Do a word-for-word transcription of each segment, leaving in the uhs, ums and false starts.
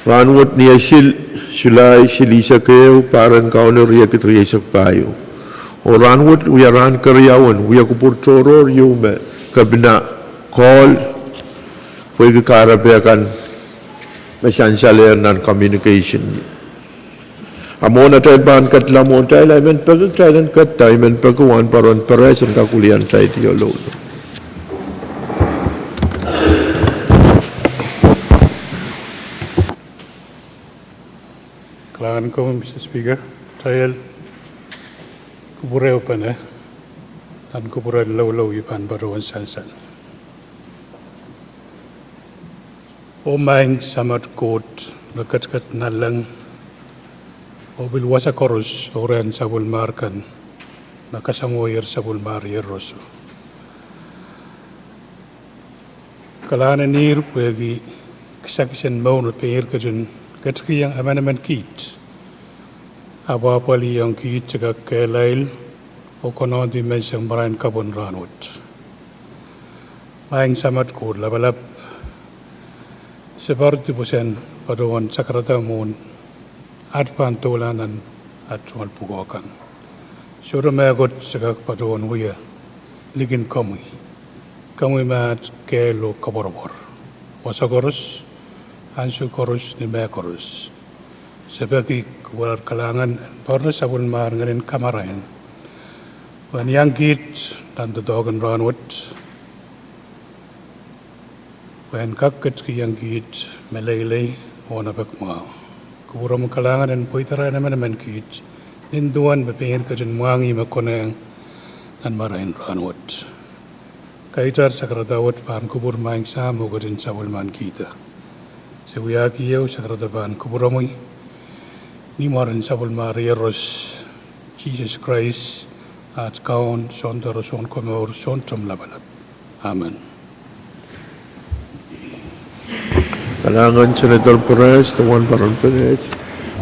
Rahnwet ni Esil, Sulai silihsek ehu, pahr en Kauno riekid rieisek pahieu. Oh rahnwet wia rahn keriaun wiekupwur tohrohr ieu me kepina call, pwehki kahrepe kan me sansalehr nan communication. A mwohn atail pahn kedla mwohtail, I men peki kitail en ketido, I men peki Wahnpoaron Perez en kak wiliandi atail iolou. Kalahngan komwi, Mister Speaker. Kitail kupwurehupene nan kupwuren loulou I pahn patohwan sansal. Oh Maing Samat Koht me ketiket nanleng, oh pil wasa koaros oh rehn sapwellimahr kan me kasamwohier sapwellimahr iehroso. Kalahngan en ihr pwehki kisakis en mour me pein ihr ketin ketikihong emenemen kiht, apwahpwalihong kiht, kak kehlail oh konohdi menseng marain kapw en rahnwet. Maing Samat Koht Lapalap, se poaridi pwoson patohwan sakarada mwohn at pahn doula nan at tungoal pwukoa kan. Sohte mehkot se kak patohwan wia likin komwi. Komwi me at kehl oh koapworopwor. Wasa koaros, ansou koaros, ni mehkoaros. Se peki kupwuramwail kalahngan en poarida sapwellimahr ngehnin kamarain, pwehn iang kiht nan doadoahk en rahnwet, pwehn kak ketikihong kiht meleilei oh onopek mwahu. Kupwuramwail kalahngan en pweida rehn emenemen kiht, nin duwen me pein ketin mwahngih me konehng nan marain rahnwet. Kaidehn sakarada wet pahn kupwur Maing Sahm oh ketin sapwellimankihda. Se wiahkihong sakarada pahn kupwuromwi ni mwaren sapwellimahr iehros, Sises Krais, at Kaun, Soundoro, Sounkomour, Sountomw Lapalap. Amen. Kalahngan Senator Perez, de Wahnpoaron Perez.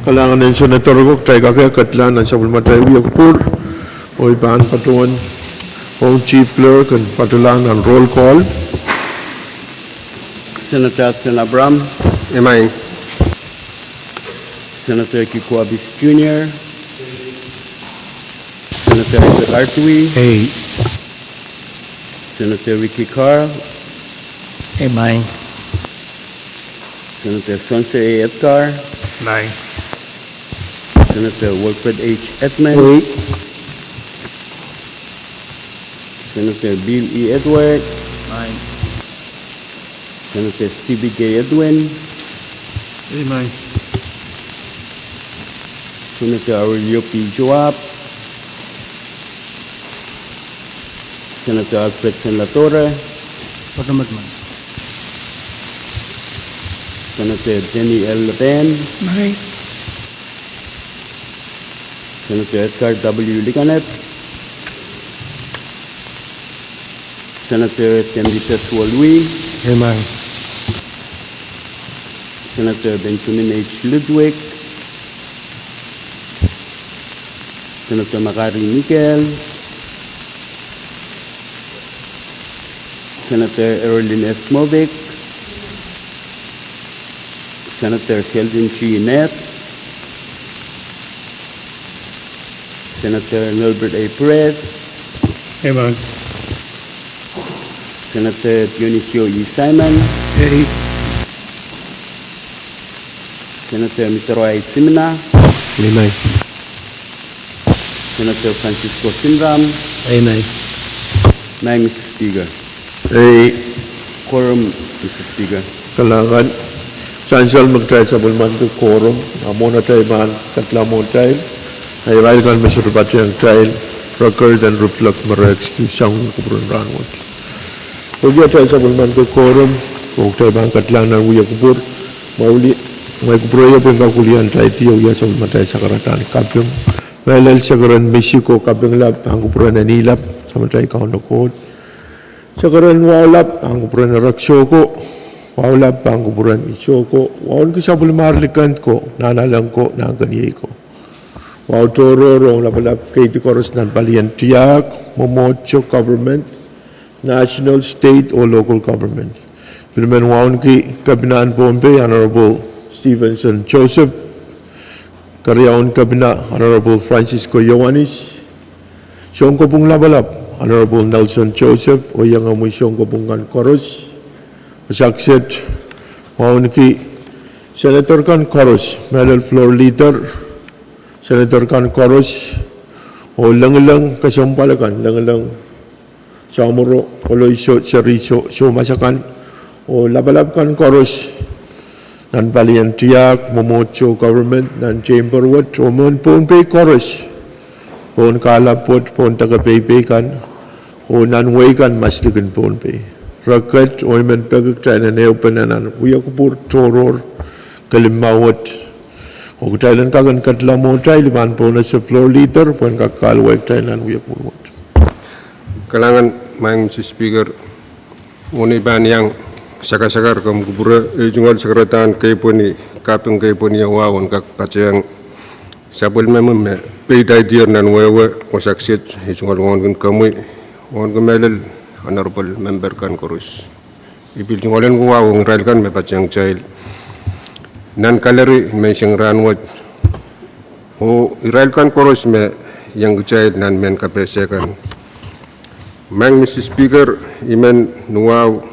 Kalahngan en Senator ko, kitail kak kedlahng nan sapwellimatail wia kupwur. Oh I pahn patohwan ong Chief Clerk en patohlahng nan roll call. Senator Hudson Abraham. Imaing. Senator Kiko Abis Junior. Senator Isaac Artui. Ei. Senator Ricky Carl. Imaing. Senator Spencer A. Edgar. Imaing. Senator Wilfred H. Edmund. Ei. Senator Bill E. Edward. Imaing. Senator Stephen J. Edwin. Imaing. Senator Aurelio P. Joab. Senator Alfred Senlatore. Imaing. Senator Denny L. Leben. Imaing. Senator Edgar W. Liganet. Senator Tembi Teswolwi. Imaing. Senator Benjamin H. Ludwig. Senator Makari Mikael. Senator Erolin S. Moffitt. Senator Sheldon G. Nett. Senator Norbert A. Perez. Imaing. Senator Dionisio E. Simon. Ei. Senator Mitro I. Simina. Imaing. Senator Francisco Sinram. Imaing. Imaing, Mister Speaker. Ei. Quorum, Mister Speaker. Kalahngan. Sansal me kitail sapwellimaniki quorum, a mwohn atail pahn kedla mwohtail, a irail kan me sohte patehng kitail, record en ripwelek me re excuse sang kupwuren rahnwet. Pwehki atail sapwellimaniki quorum, oh kitail pahn kedlahng nan wia kupwur, ma wili, ma kupwureio pwehn kak wiliandi atail ieu, wia sapwellimatail sakaradahn kaping. Mehlel se keren misik oh kaping lap, ahng kupwuren en ilap, Samatail Kauno Koht. Se keren wahu lap, ahng kupwuren erek soko, wahu lap, ahng kupwuren soko, wauneki sapwellimahr liken ko, nahnalek ko, nahnkeniei ko. Wahu tohrohr ong lapalap keidi koaros nan palien tiahk, mwomwohdiso, government, national, state oh local government. Pil men wauneki Kepina en Pohnpei, Honorable Stevenson Joseph, keriaun Kepina, Honorable Francisco Ioanis, Sounkopwung Lapalap, Honorable Nelson Joseph, oh iangahki sounkopwung kan koaros. Wasa kiset wauneki Senator kan koaros, mehlel Floor Leader, Senator kan koaros, oh lengileng kesempwal akan, lengileng samworo, koloiso, seriso, soumas akan, oh lapalap kan koaros, nan palien tiahk, mwomwohdiso, government, nan chamber wet, oh mwohn Pohnpei koaros, pohn kahlap wet, pohn deke peipei kan, oh nan wehi kan maslikin Pohnpei. Re ket, oh I men peki kitail en ehupene nan wiekupwur tohrohr, kelimau wet, oh kitail en kak en ketla mwohtail, I pahn pwonehse Floor Leader pwehn kak kahluwa kitail nan wiekupwur wet. Kalahngan, Maing Mister Speaker, mwohn ei pahn iang sakasakar komw kupwure, ei tungoal sakaradahn kaping, kaping kaping wahu en kak patehng sapwellimomwi me peidaidier nan wehwe. Wasa kiset ei tungoal wauneki komwi, wauneki mehlel honorable member kan koaros. I pil tungoal en wahu ong irail kan me patehng kitail nan gallery menseng rahnwet, oh irail kan koaros me iang kitail nan mehn kapehse kan. Maing Mister Speaker, I men wahu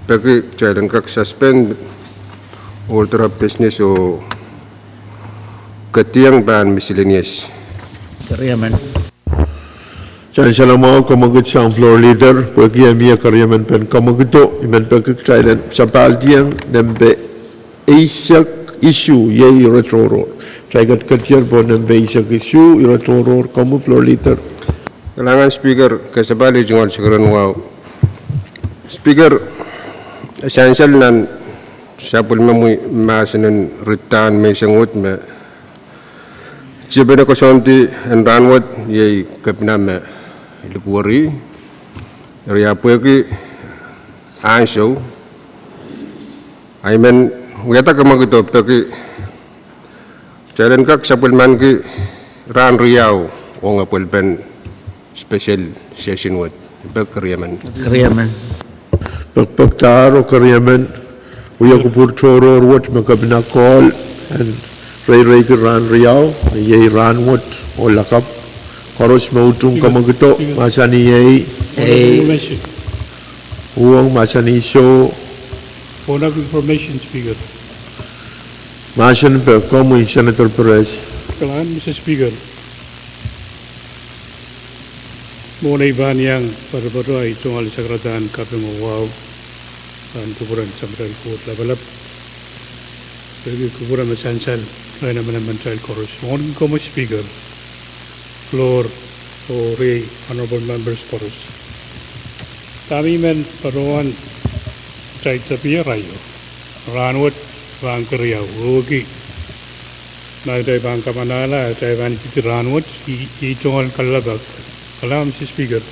peki kitail en kak suspend order of business oh ketieng pahn miscellaneous. Sansal mwahu, kamwekid sang Floor Leader, pwehki e mie keriemen pen kamwekido, I men peki kitail en sapahldiong nempe eisek isuh, iei ire tohrohr. Kitail ketiketier pohn nempe eisek isuh, ire tohrohr, komwi Floor Leader. Kalahngan Speaker, kasapahl ei tungoal sakarawan wahu. Speaker, sansal nan sapwellimomwi mahsen en ridahn menseng wet me tiepene koasoandi en rahnwet, iei Kepina me likwerih, eri ahpw pwehki ansou, I men wiahda kamwekido peki kitail en kak sapwellimaniki rahn riau ong apwalipen special session wet. Pek keriemen. Pekpekdahr oh keriemen, wiekupwur tohrohr wet me Kepina kohl en reireiki rahn riau, iei rahnwet oh lakapw, koaros me utung kamwekido, mahsanih ei, uhwong mahsanih soh. Mahsen pek, komwi Senator Perez. Kalahngan Mister Speaker, mwohn ei pahn iang poatopoat ei tungoal sakaradahn kaping oh wahu, pahn kupwuren Samatail Koht Lapalap, peki kupwure me sansal rehn emenemen atail koaros. Mwohn komwi Speaker, Floor, oh riei honorable members koaros, dahme I men patohwan kitail tapihirail, rahnwet rahn keriau, wehwehki ma kitail pahn kamanahla, kitail pahn ididi rahnwet, iei tungoal kalelapak. Kalahngan Mister Speaker.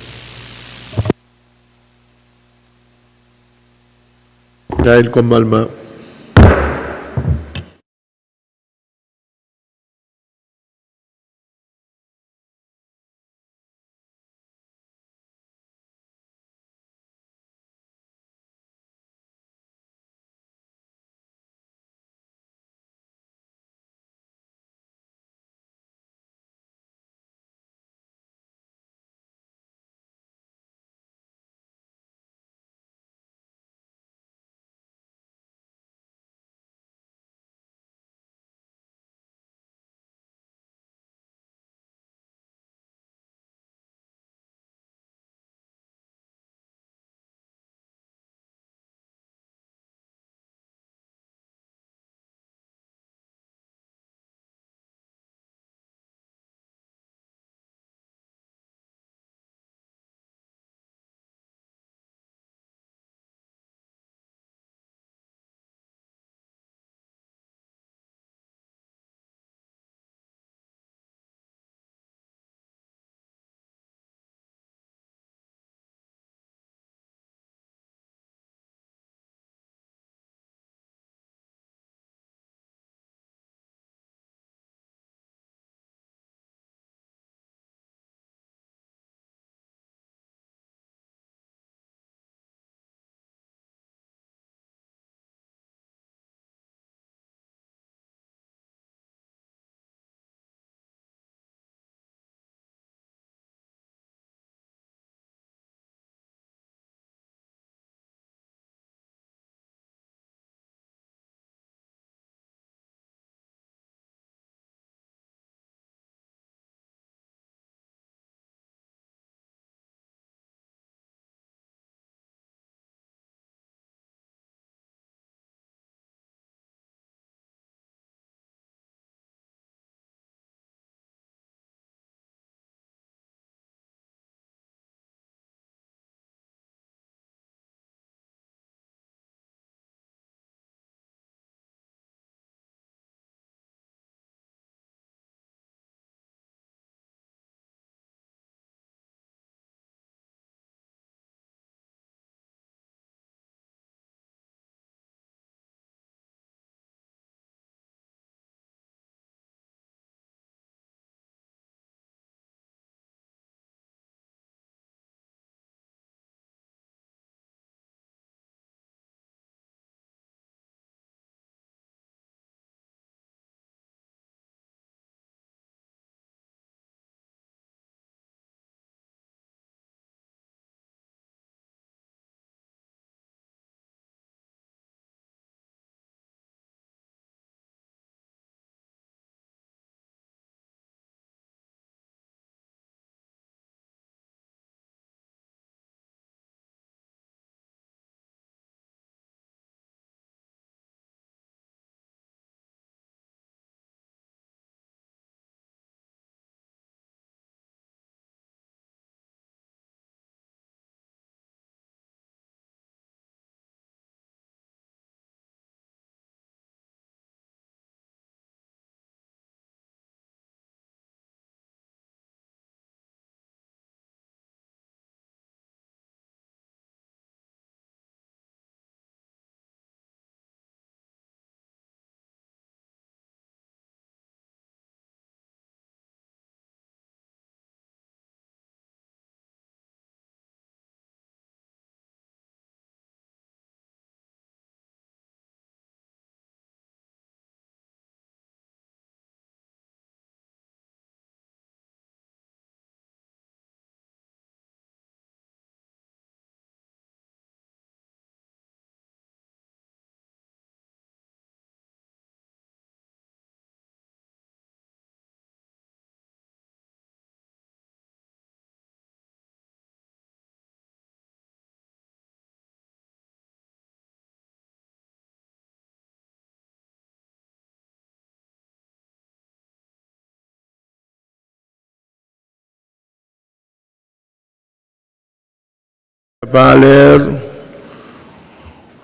Pahlehr,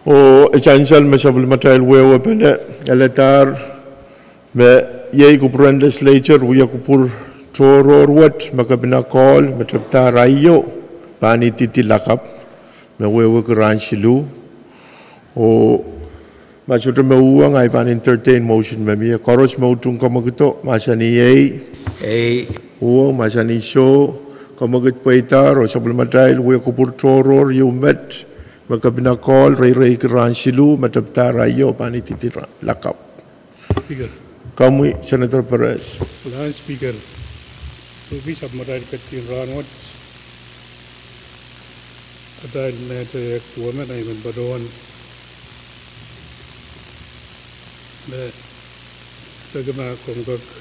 oh e sansal me sapwellimatail wehwehpene, eladahr, me iei kupwuren legislature, wia kupwur tohrohr wet, me kepina kohl, me tepdahr aio, pahn ididi lakapw, me wehwehki rahn siluh, oh ma sohte me uhwong, ahi pahn entertain motion me mie. Koaros me utung kamwekido, mahsanih ei. Ei. Uhwong, mahsanih soh. Kamwekid pweidahr, oh sapwellimatail wia kupwur tohrohr ieu met, me kepina kohl, reireiki rahn siluh, me tepdahr aio, pahn ididi ra-, lakapw. Speaker. Komwi, Senator Perez. Kalahngan Speaker. Pwehki sapwellimatail ketin rahnwet, atail mehte ehk duwemen, I men patohwan me peki ma komw kak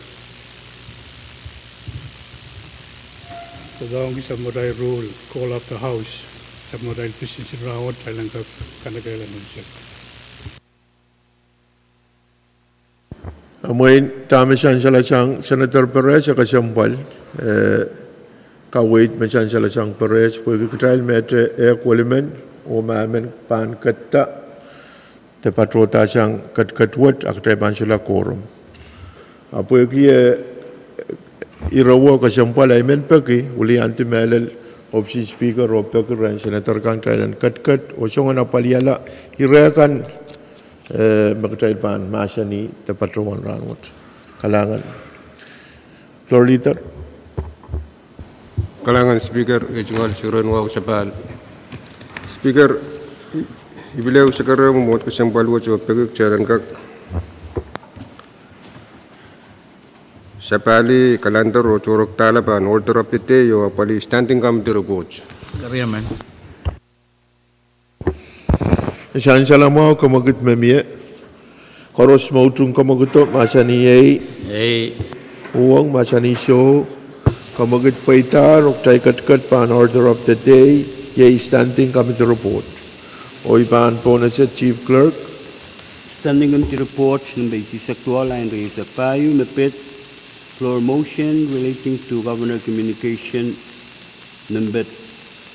doadoahngki sapwellimatail rule, call of the House, sapwellimatail business en rahnwet, kitail en kak kanekehla menseng. Amwein dahme sansalasang Senator Perez e kesempwal, eh, kaweid me sansalasang Perez, pwehki kitail mehte ehk welimen, oh ma emen pahn ketido, de patohdahsang ketiket wet, a kitail pahn solahr quorum. A pwehki, eh, ire wet kesempwal, I men peki, wiliandi mehlel ohpis en Speaker oh peki rehn Senator kan kitail en ketiket, oh soangen apwaliala ire kan, eh, me kitail pahn mahsanih de patohwan rahnwet. Kalahngan. Floor Leader. Kalahngan Speaker, eh, tungoal seren wahu sapahl. Speaker, I pil ehu sekerehmw mwohd kesempwal wet oh peki kitail en kak sapahlih calendar oh tohrohr dahla pahn order of the day oh apwalih standing committee report. Keriemen. Sansal mwahu, kamwekid me mie. Koaros me utung kamwekido, mahsanih ei. Ei. Uhwong, mahsanih soh. Kamwekid pweidahr, oh kitail ketiket pahn order of the day, iei standing committee report. Oh I pahn pohnese Chief Clerk. Standing Committee Report nempe eisek duwau, lain rieisek pahieu, me pid floor motion relating to Governor Communication nempe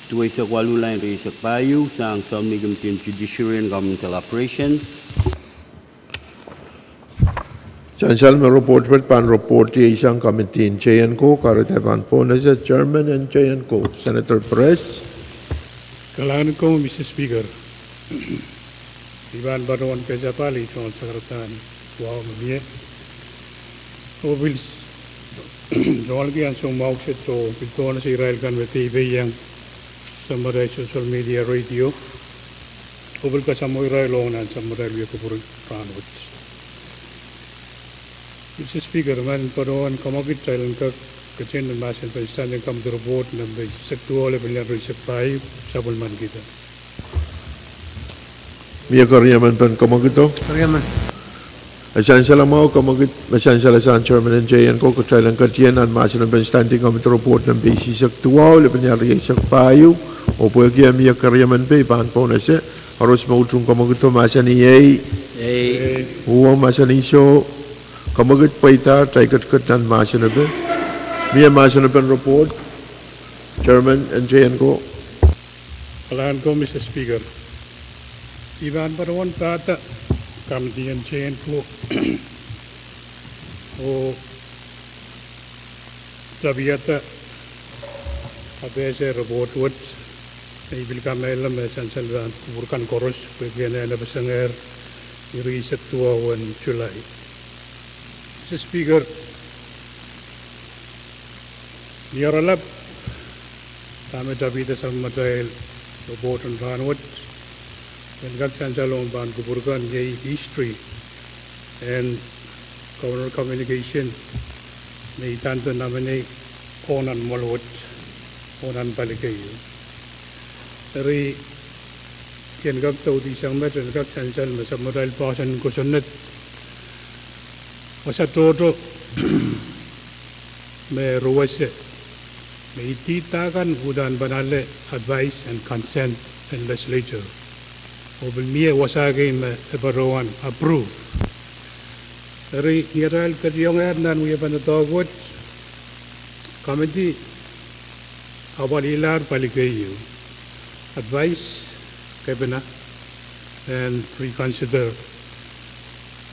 duweisek waluh, lain rieisek pahieu, sang Subcommittee en Judiciary and Governmental Operations. Sansal me report pid pahn report iei sang Committee en J N Co, kahrehda pahn pohnese Chairman en J N Co, Senator Perez. Kalahngan komwi, Mister Speaker. I pahn patohwan kesempwal tungoal sakaradahn duwau me mie. Oh pil s-, tungoalki ansou mwahu kiset oh pil pohnese irail kan me peipehiong sapwellimatail social media, radio. Oh pil kasamwo irail ong nan sapwellimatail wia kupwur en rahnwet. Mister Speaker, I men patohwan kamwekid kitail en kak ketin mahsen pen standing committee report nempe eisek duwau, lepin lel rieisek pahieu, sapwellimanikihda. Mie keriemen pen kamwekido? Keriemen. E sansal mwahu, kamwekid me sansalasang Chairman en J N Co, kitail en ketin nan mahsen pen standing committee report nempe eisek duwau, lepin lel rieisek pahieu, oh pwehki e mie keriemen pei, I pahn pohnese. Koaros me utung kamwekido, mahsanih ei. Ei. Uhwong, mahsanih soh. Kamwekid pweidahr, kitail ketiket nan mahsen pen. Mie mahsen pen report, Chairman en J N Co. Kalahngan komwi, Mister Speaker. I pahn patohwan pahda Committee en J N Co oh tapiada apehse report wet, me I pil kamehlele me sansal pahn kupwur kan koaros, pwehki e nehnepesengehr ni rieisek duwau en July. Mister Speaker, ni oaralap, dahme tapihda sapwellimatail report en rahnwet, en kak sansal ong pahn kupwur kan iei history en Governor Communication me idahn de nominee ong nan mwoal wet, ong nan pali keieu. Eri, I en kak doudisang met, en kak sansal me sapwellimatail poahsoan en kosonned, wasa tohto me ruwese, me idihda kan uhdahn pahn ale advice and consent en legislature. Oh pil mie wasa kei me e patohwan approve. Eri, ni atail ketidohngehr nan wiepen doadoahk wet, committee apwalihlahr pali keieu. advise Kepina en reconsider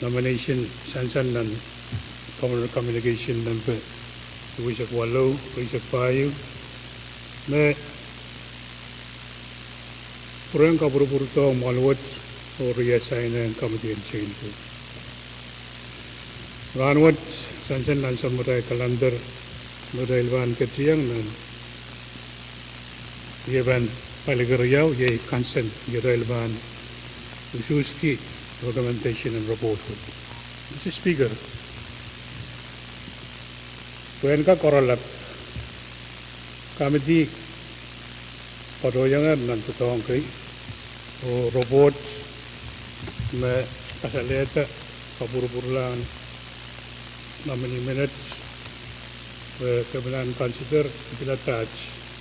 nomination sansal nan Governor Communication nempe isuh walu, isuh pahieu, me pwurehng kapwurpwurdohng mwoahl wet oh reassign-ehng committee en Chain Ko. Rahnwet sansal nan sapwellimatail calendar me kitail pahn ketiong nan riepen palikeriau iei consent, kitail pahn usuhski recommendation en report wet. Mr Speaker, pwehn kak oaralap, committee patohiong nan doadoahk kei oh report me kasalehda kapwurpwurlahn nominee minutes, eh, Kepina en consider,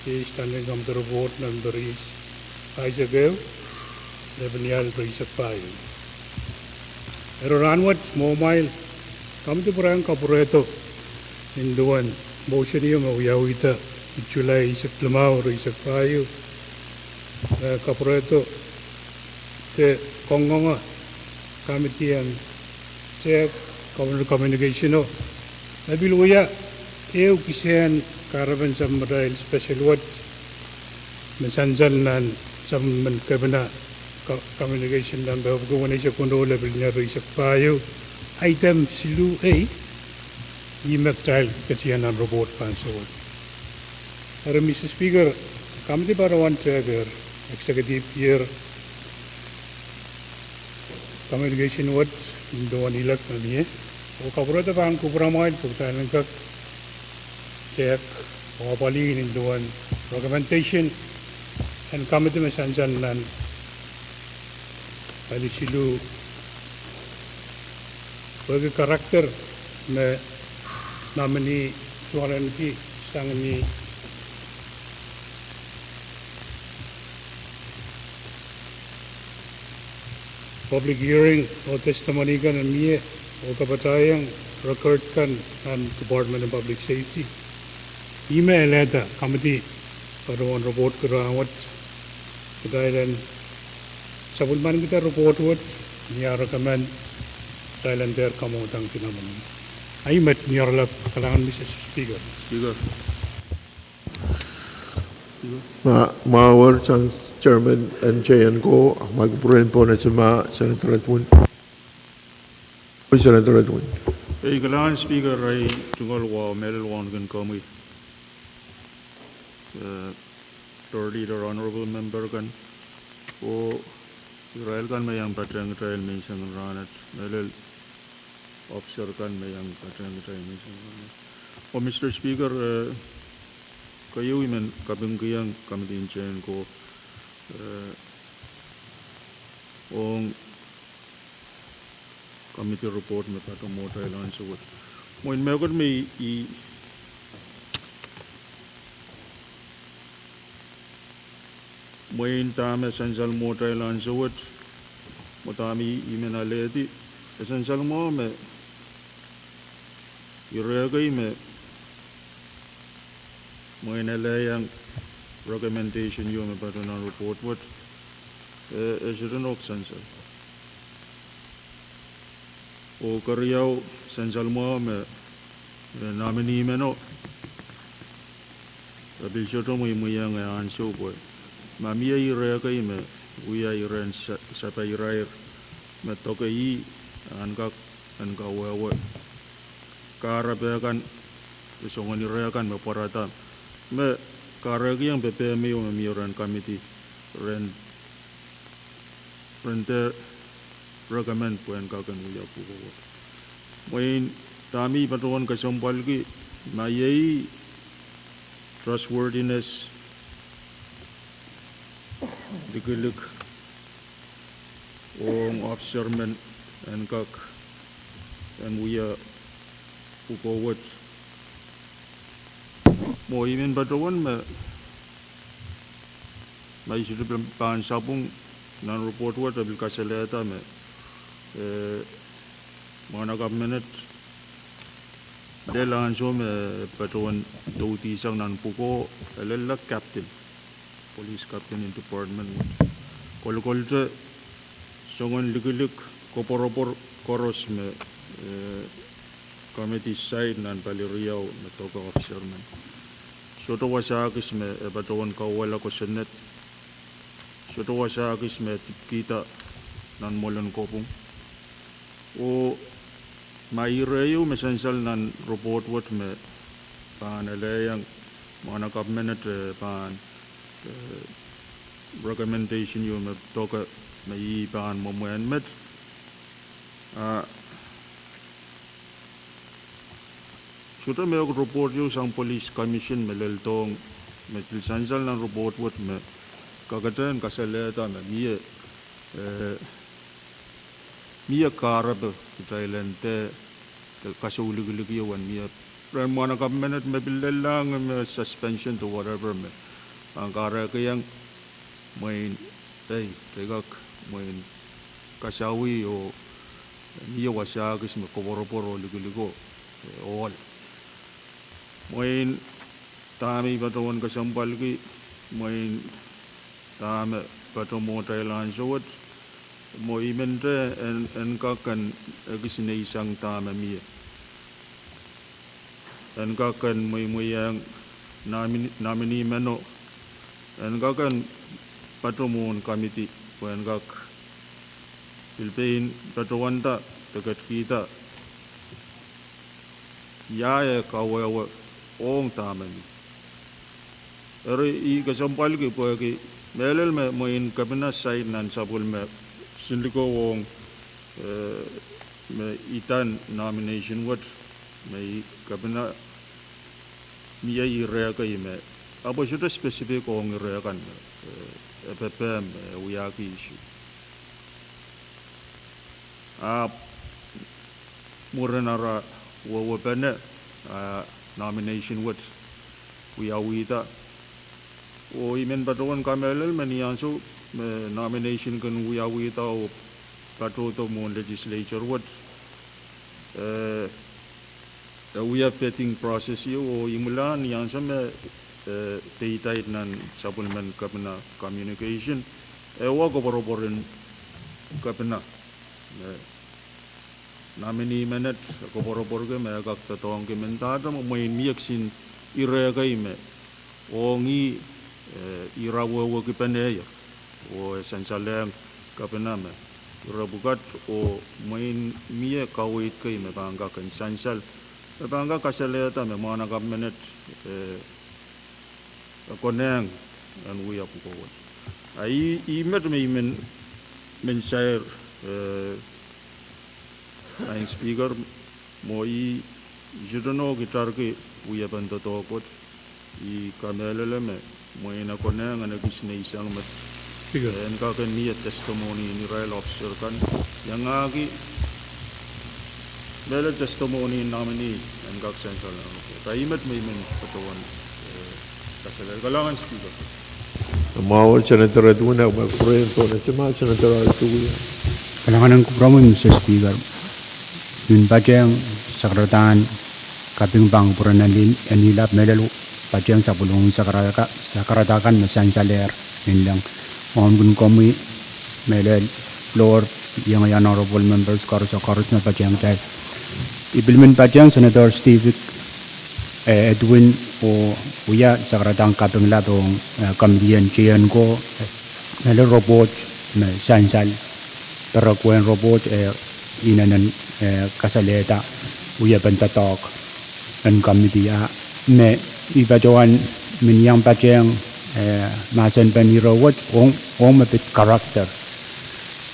iei standing committee report nempe ris, eisek ehu, lepin ial ris pahieu. Eri rahnwet mwohmwail, committee pwurehng kapwurehdo nin duwen motion ieu me wiawihda July eisek limau, ris pahieu, eh, kapwurehdo de kangoange committee en tehk Governor Communication-o, me pil wia ehu kisehn kahrepen sapwellimatail special wet me sansal nan sapwellimen Kepina, Communication nempe epwiki weneisek weneu, lepin ial ris pahieu, item siluh A, ih me kitail ketiong nan report pahn sewese. Eri Mr Speaker, committee patohwan tehkehr executive year communication wet nin duwen elect me mie, oh kapwurehdo pahn kupwuramwail pwe kitail en kak tehk oh apwalih nin duwen recommendation en committee me sansal nan pali siluh, pwehki character me nominee tuwalenki sang ni public hearing oh testimony kan me mie oh kapatahieng record kan nan Department of Public Safety. Ih me elehda committee patohwan report ki rahnwet, kitail en sapwellimanikihda report wet, ni ah recommend, kitail en dehr kamwadangki nominee. Ahi met, ni oaralap, kalahngan Mr Speaker. Speaker. Ma, ma wor sang chairman en Chain Ko, ma kupwuren pwon ese ma Senator Edwin. Senator Edwin. Ei, kalahngan Speaker, ei, tungoal wahu mehlel wauneki komwi, eh, floor leader, honorable member kan, oh irail kan me iang patehng kitail menseng rahnwet, mehlel officer kan me iang patehng kitail menseng rahnwet. Oh Mr Speaker, eh, keieu I men kapingkihong committee en Chain Ko, eh, ong committee report me patohwan mwohtail ansou wet. Mwein mehkot me I, I mwein dahme sansal mwohtail ansou wet, mwo dahme I, I men alehdi, e sansal mwahu me ire kei me mwein alehiong recommendation ieu me patohwan nan report wet, eh, e sohte nohk sansal. Oh keriau, sansal mwahu me, eh, nominee meno e pil sohte mweimweiong eh ansou pwe ma mie ire kei me wia iren sa-, sape irair me doke ih en kak en kawehwe kahrepe kan, soangen ire kan me pwarada, me kahrehkiong pepehm ieu me mie rehn committee, rehn, rehn dehr recommend pwe en kak en wia pwukoa wet. Mwein dahme I patohwan kesempwalki, ma iei trustworthiness likilik ong officer men en kak en wia pwukoa wet. Mwo I men patohwan me, ma I sohte pahn sapwung nan report wet, e pil kasalehda me, eh, mwahnakapw menet lel ansou me patohwan doudisang nan pwukoa, e lella captain. Police captain en department wet. Kolkolte soangen likilik koapworopwor koaros me, eh, committee said nan pali riau me doke officer men. Sohte wasa kis me e patohwan kauwehla kosonned. Sohte wasa kis me e dipikihda nan mwoalen kopwung. Oh ma ire ieu me sansal nan report wet me pahn elehieng mwahnakapw menet, eh, pahn, eh, recommendation ieu me doke me ih pahn mwomwen met. Ah, sohte me e report ieu sang police commission me leldohng, me pil sansal nan report wet me kakete en kasalehda me mie, eh, mie kahrepe kitail en de, de kasaulikilik ieu en mie rehn mwahnakapw menet me pil lellahng me suspension de whatever me pahn kahrehiong mwein, ei, de kak mwein kasawih oh mie wasa kis me koapworopwor oh likiliko, eh, ohl. Mwein dahme I patohwan kesempwalki, mwein dahme patohwan mwohtail ansou wet, mwo I men te en, en kak en ekis nei sang dahme mie. En kak en mweimweieng nomin-, nominee meno, en kak en patohwan mwohn committee, pwe en kak pil pein patohwanda de ketkihda ia eh kawehwe ong dahme mie. Eri I kesempwalki pwehki mehlel me mwein kepina said nan sapwellime, sinlikou ong, eh, me idan nomination wet, me I kepina mie ire kei me, ahpw e sohte specific ong ire kan me, eh, e pepehm me wiahki issue. Ahpw mwurin ara wehwehpene, ah, nomination wet wiawihda, oh I men patohwan kamehlele me ni ansou me nomination kin wiawihda oh patohdo mwohn legislature wet, eh, e wia vetting process ieu oh imwilahn ni ansou me, eh, peidaid nan sapwellimen kepina communication, e wa koapworopworen kepina, eh, nominee menet e koapworopworki me e kak doadoahngki mendahte mwein mie kisin ire kei me ong ih, eh, ira wehwehkipene, oh e sansalehng kepina me ire pwukat oh mwein mie kaweid kei me pahn kak en sansal, me pahn kak kasalehda me mwahnakapw menet, eh, e konehng en wia pwukoa wet. A ih, ih met me I men, men sair, eh, Madam Speaker, mwo I sohte kin itarki wiepen doadoahk wet. I kamehlele me mwein e konehng en ekis nei sang met, en kak en mie testimony en irail officer kan, iangahki mehlel testimony en nominee en kak sansal nan report. A ih met me I men patohwan, eh, kasalehda. Kalahngan Speaker. Mwahu Senator Edwin, ahpw me kupwuren donation ma Senator Artuwia. Kalahngan en kupwuromwi Mister Speaker. I men patehng sakaradahn kaping pahn kupwuren en lih, en lih lap mehlel, patehng sapwellimomwi sakarada ka-, sakarada kan me sansalehr inleng. Mwahu kin komwi mehlel floor, iang honorable members koaros, koaros me patehng kitail. I pil men patehng Senator Steve, eh, Edwin oh wia sakaradahn kaping lap ong, eh, committee en teienko, eh, mehlel report me sansal, perek wehn report, eh, inenen, eh, kasalehda wiepen doadoahk en committee. A me I patohwan men iang patehng, eh, mahsenpen ire wet ong, ong me pid character.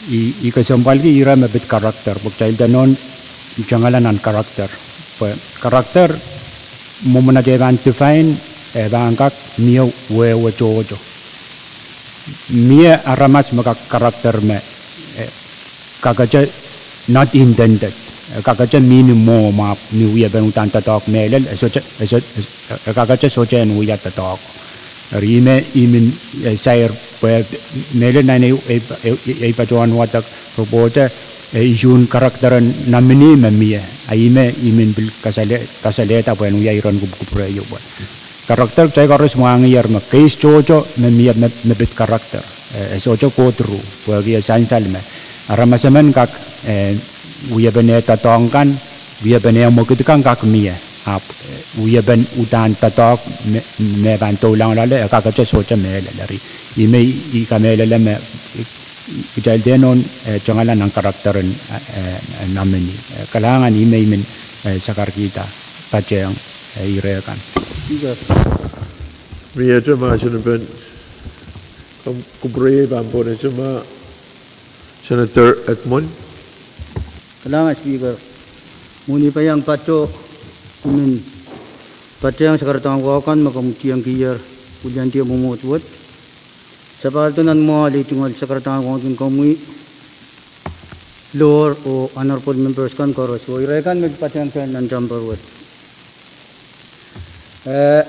I, I kesempwalki ire me pid character, pwe kitail da nohn tangala nan character. Pwe character, mwomwen atail pahn define, e pahn kak mie wehwe tohto. Mie aramas me kak character me, eh, kakete not intended. E kakete mihmi mwo, ma ni wiepen uhdahn doadoahk mehlel, e sohte, e sohte, e kakete sohte en wia doadoahk. Eri ih me I men, eh, sair pwe mehlel nan ei, ei, ei, ei patohwan wadek report, eh, isuhn character en nominee me mie. A ih me I men pil kasale-, kasalehda pwehn wia iren kupwukupwure ieu pwe character kitail koaros mwahngiher me case tohto me mie me, me pid character. Eh, e sohte kohdo pwehki e sansal me aramas emen kak, eh, wiepen doadoahk kan, wiepen mwekid kan kak mie. Ahpw, eh, wiepen uhdahn doadoahk me, me pahn doulahng loale, e kakete sohte mehlel. Eri, ihme I kamehlele me, eh, kitail dehr nohn, eh, tengala nan character en, eh, eh, nominee. Eh, kalahngan ihme I men, eh, sakarkihda patehng, eh, ire kan. Speaker. Riehte mahsen en pahn, kam, kupwure pahn pohnese ma Senator Edmund. Kalahngan Speaker. Mwohn ei paiong patoh, I men patehng sakaradahn wahu kan me komw tiengkier, wiliandi mwomwohd wet. Sapahl ehu nan mwoahl ei tungoal sakaradahn wahu kin komwi, Lord oh honorable members kan koaros oh ire kan me patehng sang nan temple wet. Eh,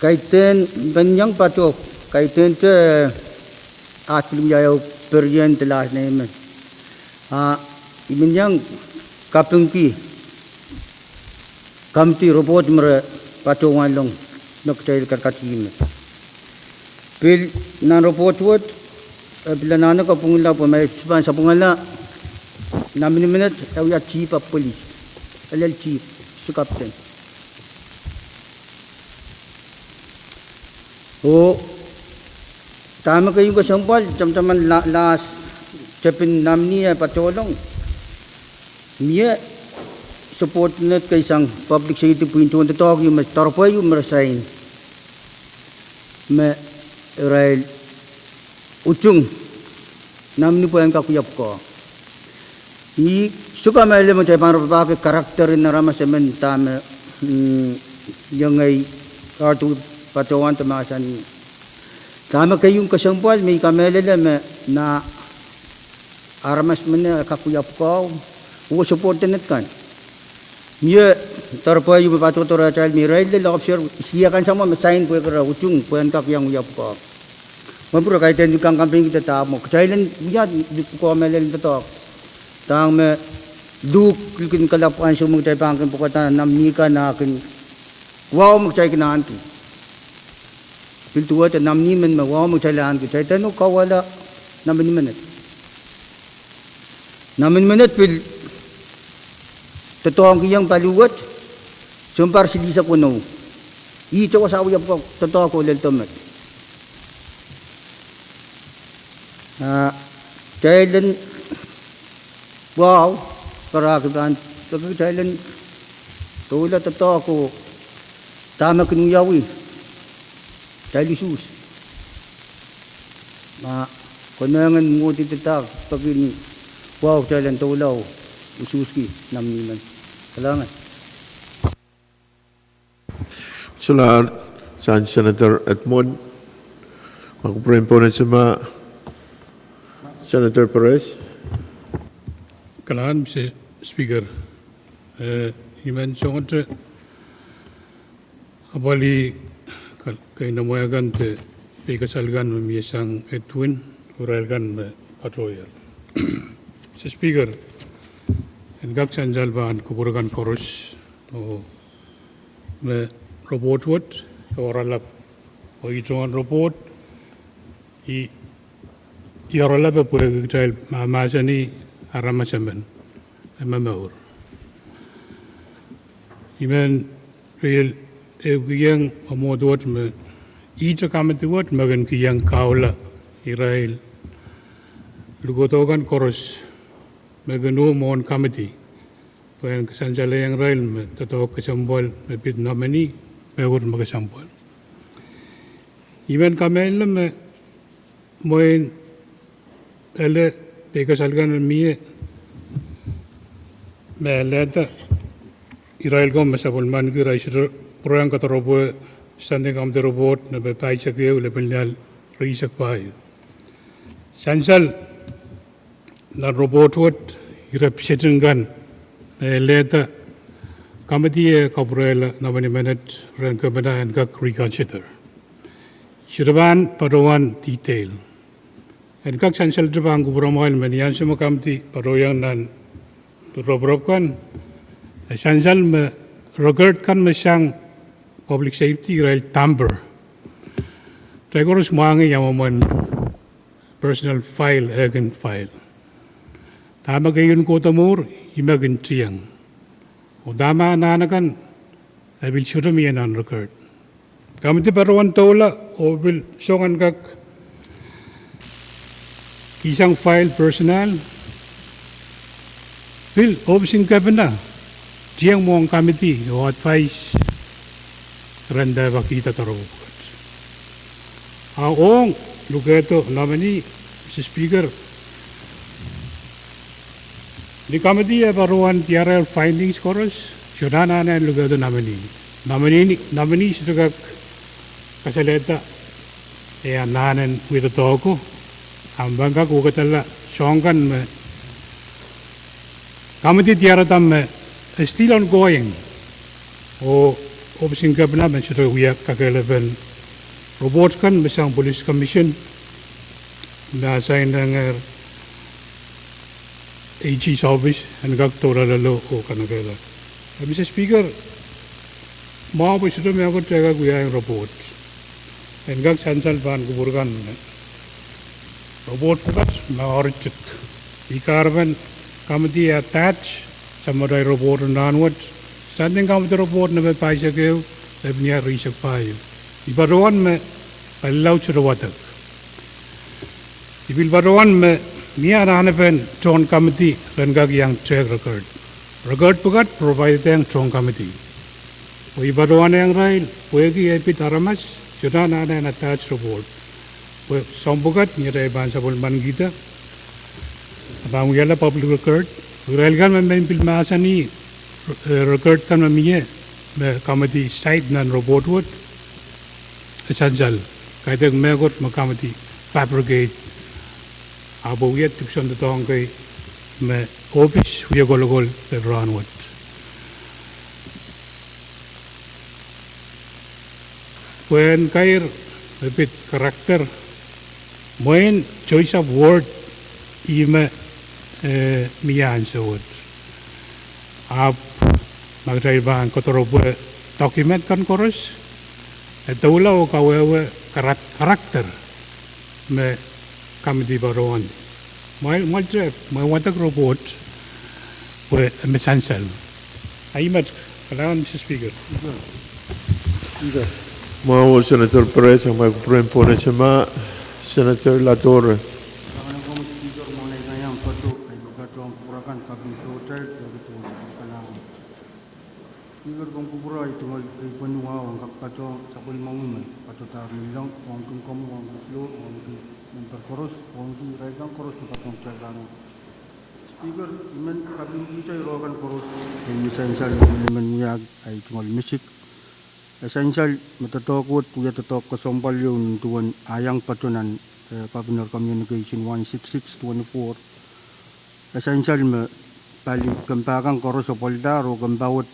kaidehn, I men iang patoh, kaidehnte, eh, at pil wiahiong perien de last name. Ah, I men iang kapingki committee report me re patohwan long me kitail kakaduwe. Pil nan report wet, eh, pil anahne kapwungala pwe ma e pahn sapwungala nominee menet, e wia chief of police, e lel chief, soh captain. Oh, dahme keieu kesempwal, tamataman la-, last tepin nominee e patohlong. Mie support menet kei sang public safety pwihn tohn doadoahk ieu me doropwe ieu me re sain. Me irail utung nominee pwehn kak wia pwukoa. I sohte kamehlele me kitail pahn rapahki character en aramas emen dahme, mm, iang ei ardu patohwan de mahsanih. Dahme keieu kesempwal me I kamehlele me ma aramas men e kak wia pwukoa, oh support menet kan. Mie doropwe ieu me patohdo rehtail me irail lel officer, sie kan samwa me sain pwehki re utung pwehn kak iang wia pwukoa. Mepwure kaidehn kan kan pingkihda dahme kitail en wia pwukoa mehlel doadoahk. Dahme luhk likin kalap ansou me kitail pahn kin pwukada nominee kan a kin wahu me kitail kin ahneki. Pil duwehte nominee men me wahu me kitail ahneki, kitail dehr nohn kauwehla nominee menet. Nominee menet pil doadoahngkihong paliu wet, sounpar silihsek weneu. Ihte wasa wia pwukoa doadoahk oh lel doadoahk met. Ah, kitail en wahu, karahki pahn, peki kitail en doula doadoahk oh dahme kin wiawi, kitail usuhs. Ma konehng en mwomwohdi doadoahk, peki ni wahu kitail en doula oh usuhski nominee men. Kalahngan. Solahr sang Senator Edmund, ma kupwuren pohnese ma Senator Perez. Kalahngan, Mister Speaker. Eh, I men songete apwalih ka-, keinemwe kan de peikasal kan me mie sang Edwin, irail kan me patohier. Mister Speaker, en kak sansal pahn kupwure kan koaros, oh me report wet e oaralap. Oh ih tungoal report, ih, ih oaralap pwehki kitail mahmahsanih aramas emen me momour. I men pil ehukihong mwomwohd wet me ihte committee wet me kin kihong kahula irail lukodo kan koaros me kin uh mwohn committee pwehn kasansalehiong irail me doadoahk kesempwal me pid nominee, mehkot me kesempwal. I men kamehlele me mwein ele peikasal kan me mie me lehda irail ko me sapwellimaniki irail sohte pwurehng kadaropwe standing committee report nan pahisek ehu lepin lel rieisek pahieu. Sansal nan report wet, ire pisetin kan me lehda committee e kapwurehla nominee menet rehn kepina en kak reconsider. Sohte pahn patohwan detail. En kak sansalehte pahn kupwuramwail me ni ansou me committee patohiong nan pil ropirop kan, e sansal me record kan me sang Public Safety, irail tamper. Irail koaros mwahngih ia mwomwen personal file, eh, kin file. Dahme keieun kohdo mour, ih me kin tieng. Oh dahme anahn akan, e pil sohte mie nan record. Komiti patohwan doula, oh pil soangen kak kihsang file personal, pil ohpis en kepina tieng mwohn komiti oh advice ren dahme kihda doaropwe pwukat. A ong lukehdo nominee, Mister Speaker, ni komiti e patohwan diarehr findings koaros, sohte anahne lukehdo nominee. Nominee, nominee sohte kak kasalehda e anahne wia doadoahko, a me pahn kak wekidala soahng kan me komiti diarada me e still ongoing. Oh ohpis en kepina me sohte wia kakehlepen report kan me sang Police Commission me assign-ehngehr AG's office en kak doula loale oh kanekehla. Eh, Mister Speaker, mwahu pwe sohte mehkot e kak wiahiong report. En kak sansal pahn kupwur kan me report pwukat me oaritik. Ih kahrepen komiti e attach samatail report en rahnwet, standing committee report nempe pahisek ehu, lepin riehsek pahieu. I patohwan me palilaud sohte wadek. I pil patohwan me mie anahnepen tohn komiti ren kak iang tehk record. Record pwukat provide-ehng tohn komiti. Pwe i patohwan ehng irail, pwehki e pid aramas, sohte anahne attach report. Pwe soahng pwukat ni atail pahn sapwellimanikihda, a pahn wiahla public record. Irail kan me men pil mahsanih, eh, record kan me mie, me komiti cite nan report wet, e sansal, kaidehk mehkot me komiti fabricate, ahpw wia dipwisoun doadoahk kei me ohpis wia kolokol en rahnwet. Pwehn kair me pid character, mwein choice of word ih me, eh, mie ansou wet. Ahpw ma kitail pahn kodoropwe document kan koaros, e doula oh kawehwe karak-, character me komiti patohwan. Mwail, mwail te, mwail wadek report, pwe me sansal. A i met, kalahngan Mister Speaker. Mwahu Senator Perez, a mwail kupwuren pwohnesema, Senator Latore. Kalahngan Speaker, mwahnei kaiang patoh, ai patohwan kupwur akan kaping tohtail, tohtail, kalahngan. Speaker, komw kupwur, ei tungoal keipweni wahu en kak patohwan sapwellimomwi me patohdahr ni leng, wauneki komwi, wauneki floor, wauneki member koaros, wauneki irail kan koaros me patohwan kitail rahnwet. Speaker, I men kapingkihda irokan koaros en me sansal me I men wiahki, ei tungoal misik. E sansal me doadoahk wet wia doadoahk kesempwal ieu nin duwen ah iang patoh nan, eh, Governor Communication one six six twenty-four. E sansal me pali kempa kan koaros apwaldahr oh kempa wet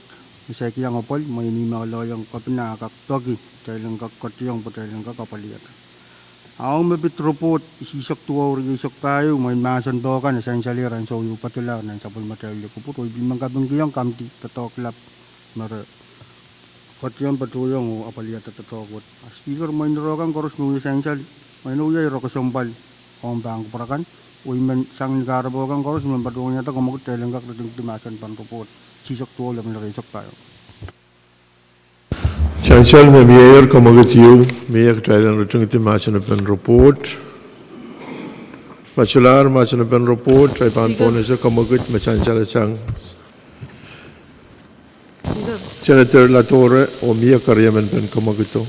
me saik iang apwal, mwein ih me oaloiong kepina ah kak peki, kitail en kak koadoiong pwe kitail en kak apwalihada. A ong me pid report isihsek duwau rieisek pahieu, mwein mahsen doadoahk kan e sansalehr ansou ieu patohlahr nan sapwellimatail lih kupwur, oh I pil men kapingkihong komiti doadoahk lap me re koadoiong, patohiong oh apwalihada doadoahk wet. A Speaker, mwein irokan koaros me wia sansal, mwein wia ire kesempwal ong pahn kupwur akan, oh I men sang ni kahrepe kan koaros I men patohwaniada komwekid kitail en kak ritingdi mahsen pahn report isihsek duwau lepin rieisek pahieu. Sansal me mieier komwekid ieu, mie kitail en ritingdi mahsen pahn report. Ma solahr mahsen pahn report, ei pahn pohnese komwekid me sansal sang Senator Latore, oh mie keriemen pahn komwekido.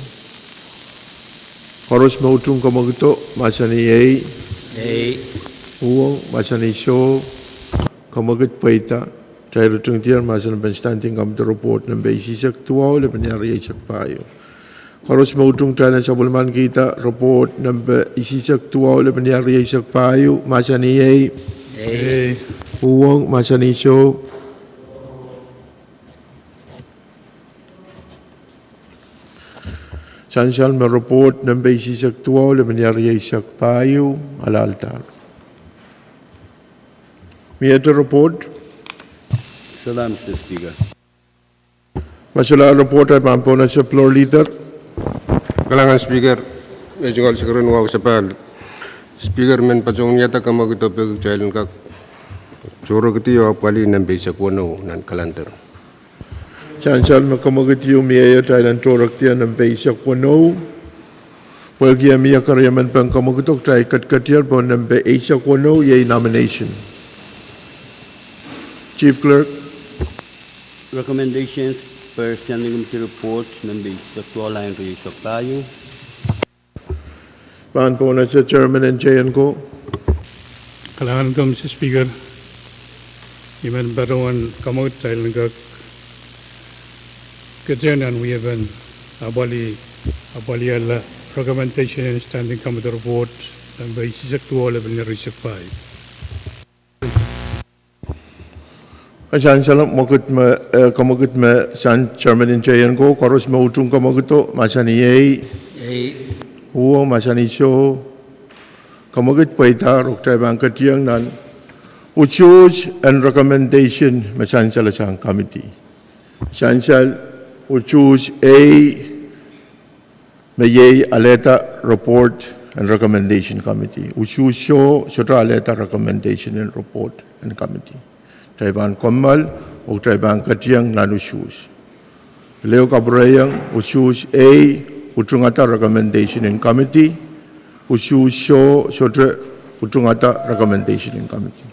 Koaros me utung komwekido, mahsanih ei. Ei. Uhwong, mahsanih soh. Komwekid pweida. Kitail ritingdier mahsen pahn standing committee report nempe isihsek duwau lepin rieisek pahieu. Koaros me utung kitail en sapwellimanikihda report nempe isihsek duwau lepin rieisek pahieu, mahsanih ei. Ei. Uhwong, mahsanih soh. Sansal me report nempe isihsek duwau lepin rieisek pahieu, alehdahr. Miehte report. Salam, Mister Speaker. Ma solahr report, I pahn pwonehsang floor leader. Kalahngan Speaker, me singuahl sekeren wahu sapahl. Speaker, men patohwan wiahda kamwekid pwehki kitail en kak tohrohrkihdi oh apwalih nempe eisek weneu nan calendar. Sansal, me kamwekid ieu mie, kitail en tohrohrkihdi nempe eisek weneu. Pwehki e mie keriemen pehn kamwekid, kitail ketiketier pohn nempe eisek weneu, iei nomination. Chief Clerk. Recommendations per Standing Committee Report, nempe eisek duwau, lain rieisek pahieu. Pahn pwonehsang Chairman N J N ko. Kalahngan ko, Mister Speaker. I men patohwan kamwekid kitail en kak ketin wia pahn apwalih, apwalihla recommendation en Standing Committee Report, nempe eisek duwau, lain rieisek pahieu. Sansal, mwekid me, eh, kamwekid me sang Chairman N J N ko, koaros me utung kamwekido, mahsanih ei. Ei. Uwo, mahsanih soh. Kamwekid pweida, oh kitail pahn ketiong nan usuhs en recommendation me sansal sang committee. Sansal, usuhs ei, me iei alehda report en recommendation committee. Usuhs soh, sohte alehda recommendation en report en committee. Kitail pahn kommoal, oh kitail pahn ketiong nan usuhs. Leo kapwurehiong, usuhs ei, utungada recommendation en committee. Usuhs soh, sohte utungada recommendation en committee.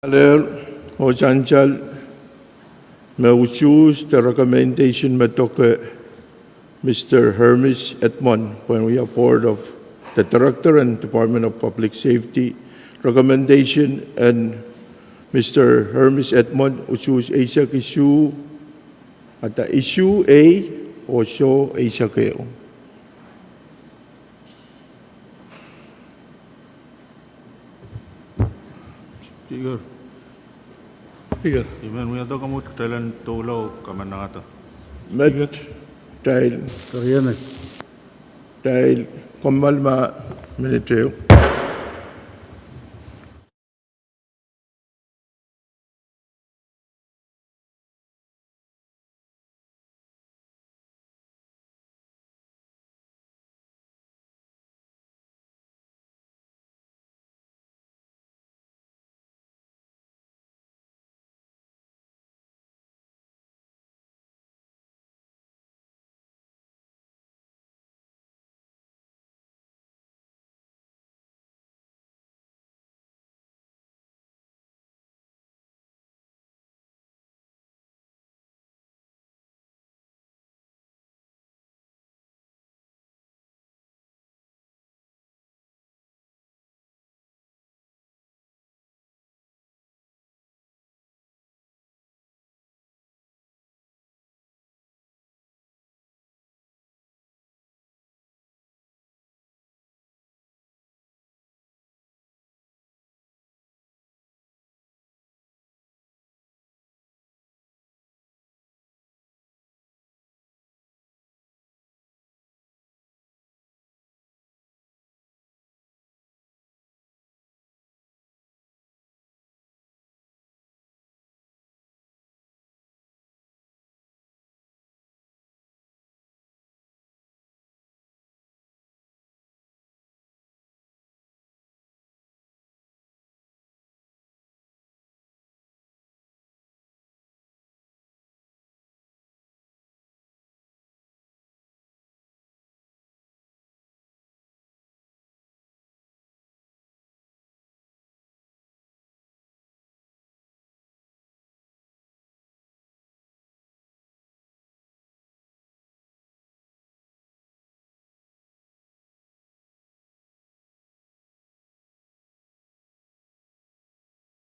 Alehr oh sansal me usuhs de recommendation me doke Mister Hermis Edmond, pwehn wia Board of the Director en Department of Public Safety, recommendation en Mister Hermis Edmond, usuhs eisek isuh, ada isuh ei, oh soh eisek ehu. Speaker. Speaker. I men wiahda komwi kitail en doula oh kamanahda. Met. Speaker. Kitail. Kariamen. Kitail kommoal ma minit ehu.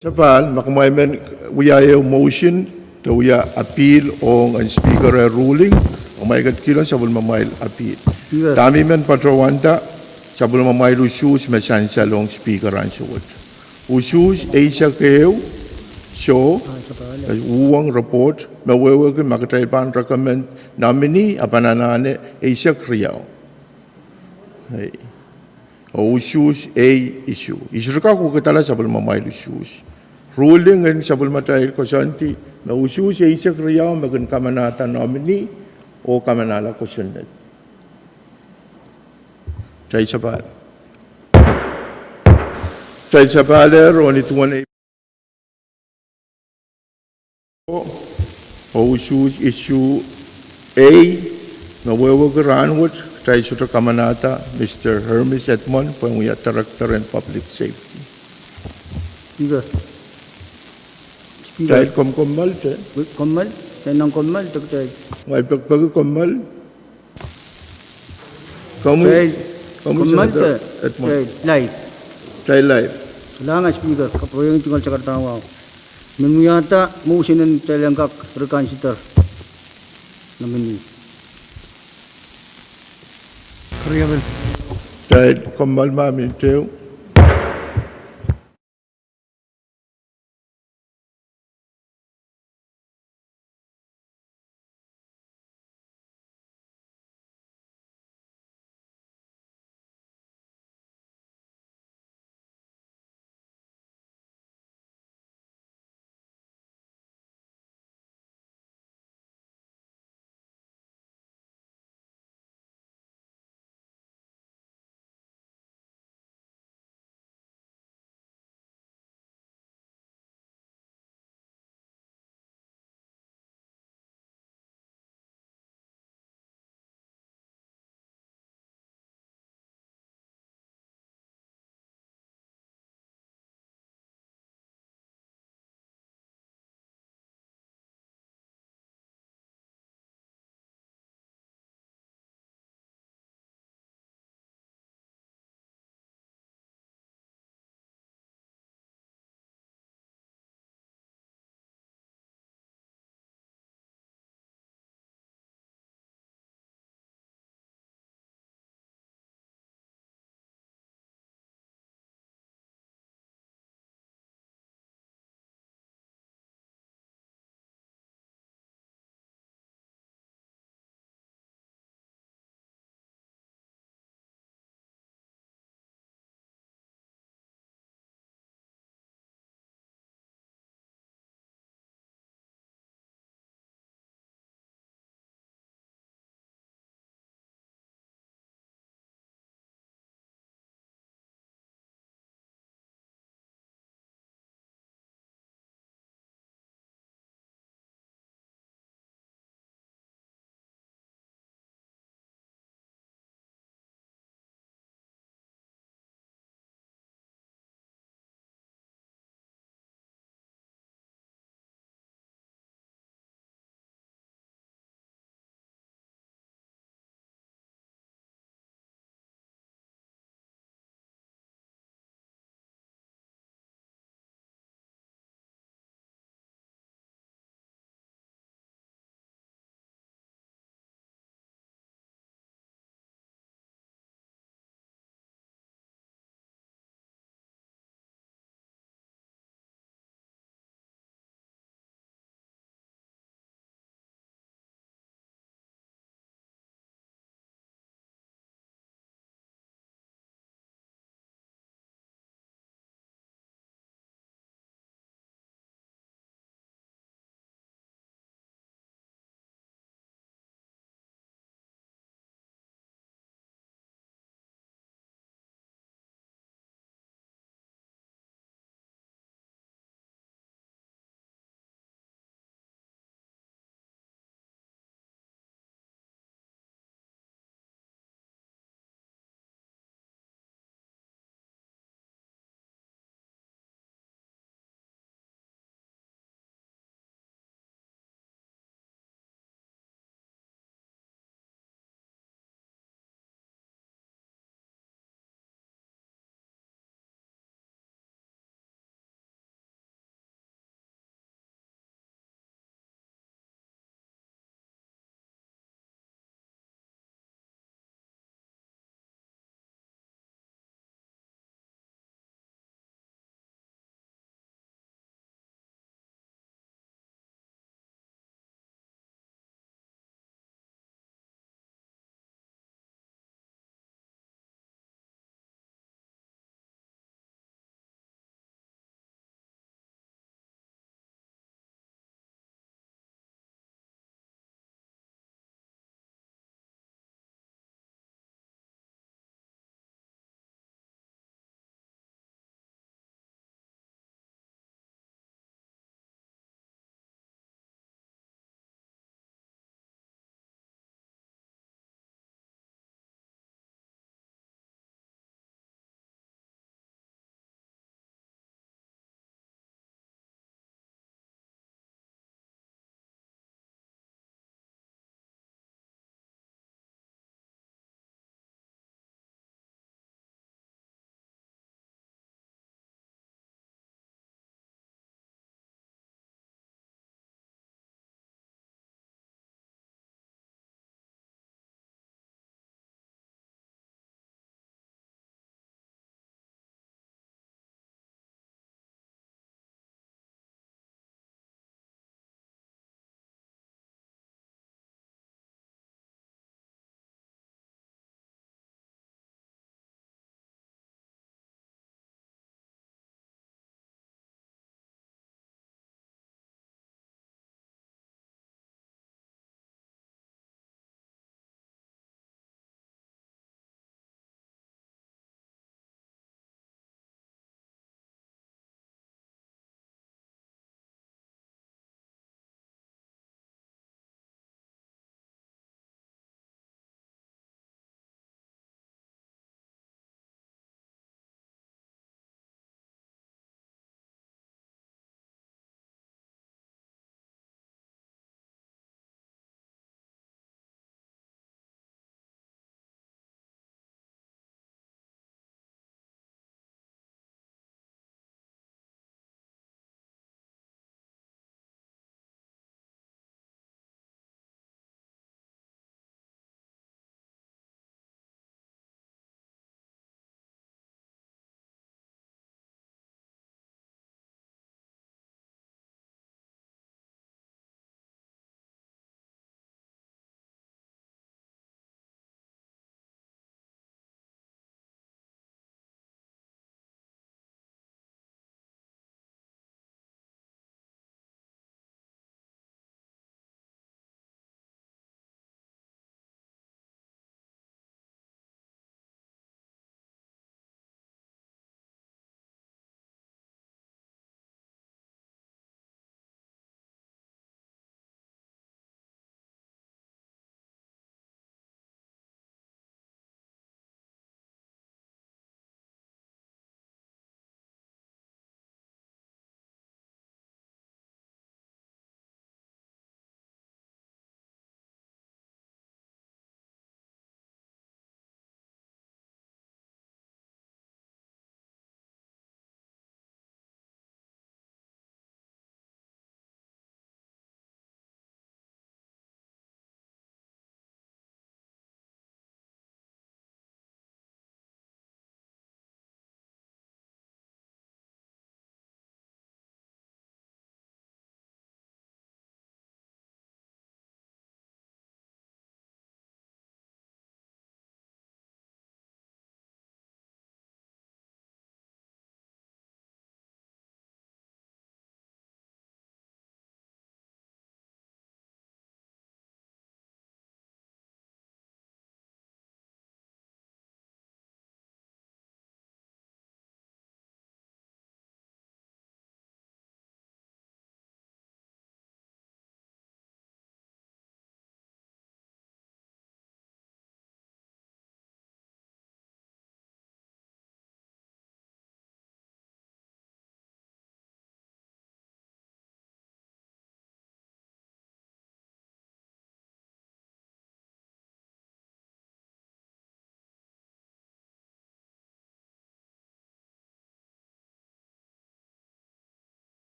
Sapahl, ma kumwail men wia ehu motion de wia appeal ong en Speaker eh ruling, kumwail ketikihdo sapwellimamwail appeal. Dahme I men patohwanda, sapwellimamwail usuhs me sansal ong Speaker ansou wet. Usuhs eisek ehu, soh, uhwong report, me wehwehki ma kitail pahn recommend nominee a pahn anahne eisek riau. Oh usuhs ei isuh. Isuh rikak wekidala sapwellimamwail usuhs. Ruling en sapwellimatail koasoandi me usuhs eisek riau me kin kamanahda nominee oh kamanahla kosonned. Kitail sapahl. Kitail sapahl oh ni duwen ei Oh usuhs isuh ei me wehwehki rahnwet, kitail sohte kamanahda Mister Hermis Edmond pwehn wia Director en Public Safety. Speaker. Speaker. Kitail komw kommoal te? Kommoal, kitail nan kommoal te kitail. Ngehi pekipeki kommoal. Komwi, komwi Senator Edmond. Kitail live. Kitail live. Lahng Speaker, kapwuriamwei tungoal sakadahn wahu. Men wiahda motion en kitail en kak reconsider nominee. Kitail kommoal ma minit ehu.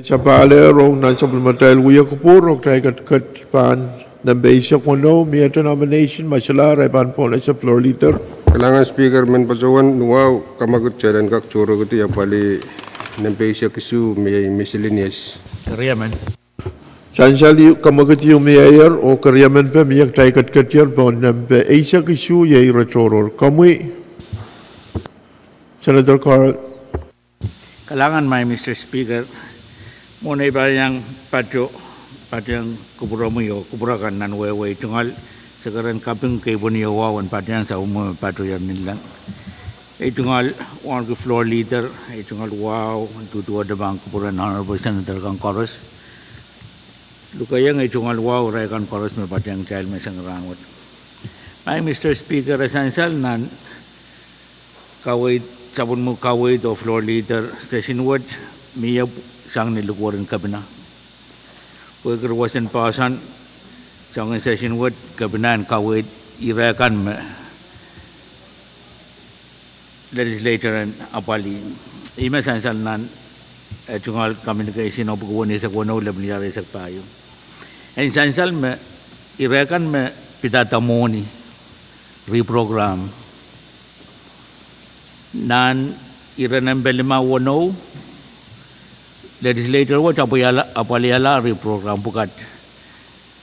Sapahl ehr ong nan sapwellimatail wia kupwur, oh kitail ketiket pahn nempe eisek weneu, miehte nomination, ma solahr, e pahn pwonese floor leader. Kalahngan Speaker, men patohwan wahu kamwekid kitail en kak tohrohrkihdi apwalih nempe eisek isuh, Mie Miscellaneous. Sansal kamwekid ieu mieier, oh keriemen pwe mie kitail ketiketier pohn nempe eisek isuh, iei ire tohrohr. Komwi, Senator Carl. Kalahngan, Maing Mister Speaker, mwohn ei pahn iang pato, patohwan kupwuromwi oh kupwur akan nan wehwe, ei tungoal sekeren kaping kei pwehn iang wahu en patohwan sapwellime patohwan nin leng. Ei tungoal wauneki floor leader, ei tungoal wahu duduwehte pahn kupwuren Honorable Senator kan koaros. Lukehiong ei tungoal wahu irail kan koaros me patohwan kitail menseng rahnwet. Maing Mister Speaker, e sansal nan kaweid, sapwellime kaweid oh floor leader, session wet mie sang ni likwerih en kepina. Pwehki ruwesen poahsoan soangen session wet, kepina en kaweid irail kan me legislature en apwalih. Ih me sansal nan, eh, tungoal communication oh pwuhk weneisek weneu, lepin liar eisek pahieu. En sansal me irail kan me pidada mwohni, reprogram, nan ire nempe lima weneu, legislature wet apwalihala, apwalihala reprogram pwukat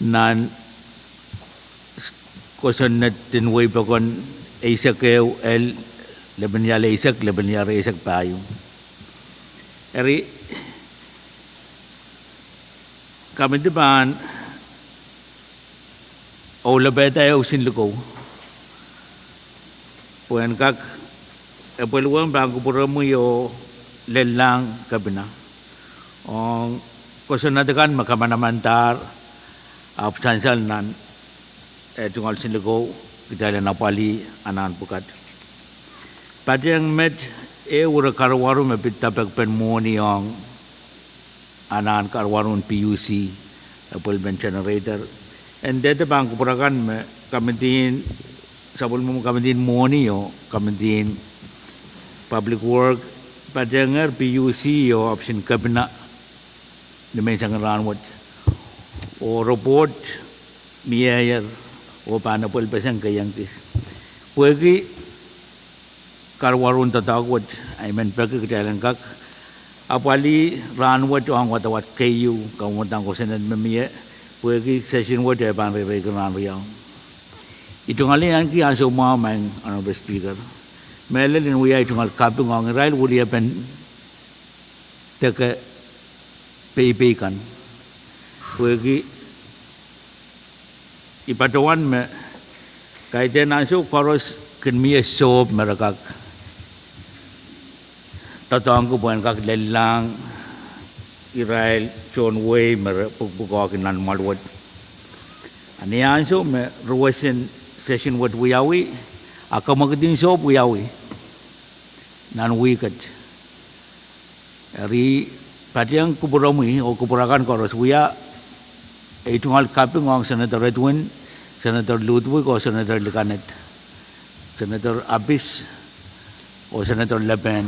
nan kosonned en wehi pokon eisek ehu, el, lepin liar eisek, lepin liar eisek pahieu. Eri, committee pahn ohlopehda ehu sin likou pwehn kak, epwel wehn pahn kupwuromwi oh lellahng kepina ong kosonned akan me kamanamandahr, ahpw sansal nan, eh, tungoal sin likou, kitail en apwalih anahn pwukat. Patohwan met, ehu ire karwaru me pidada pekpen mwohni ong anahn karwarun P U C, epwel men generator. En dehde pahn kupwur akan me committee en, sapwellime committee en mwohni oh committee en public work, patohwan P U C oh option kepina ni menseng rahnwet. Oh report mieier oh pahn epwel peseng keiong kis. Pwehki karwarun doadoahk wet, I men peki kitail en kak apwalih rahnwet ong wadawad keieu, kamwadang kosonned me mie, pwehki session wet e pahn reireiki rahn riau. I tungoal ahneki ansou mwahu, Maing Honorable Speaker, mehlel en wia ei tungoal kaping ong irail wiliapen deke peipei kan. Pwehki I patohwan me kaidehn ansou koaros kin mie sohp me re kak doadoahngki pwehn kak lellahng irail tohn wehi me re pwukpwukoahki nan mwahl wet. A ni ansou me ruwesen session wet wiawi, a kamwekid en sohp wiawi nan wihk et. Eri patohwan kupwuromwi oh kupwur akan koaros wia ei tungoal kaping ong Senator Edwin, Senator Ludwig oh Senator Likaned, Senator Abis oh Senator Lepehn,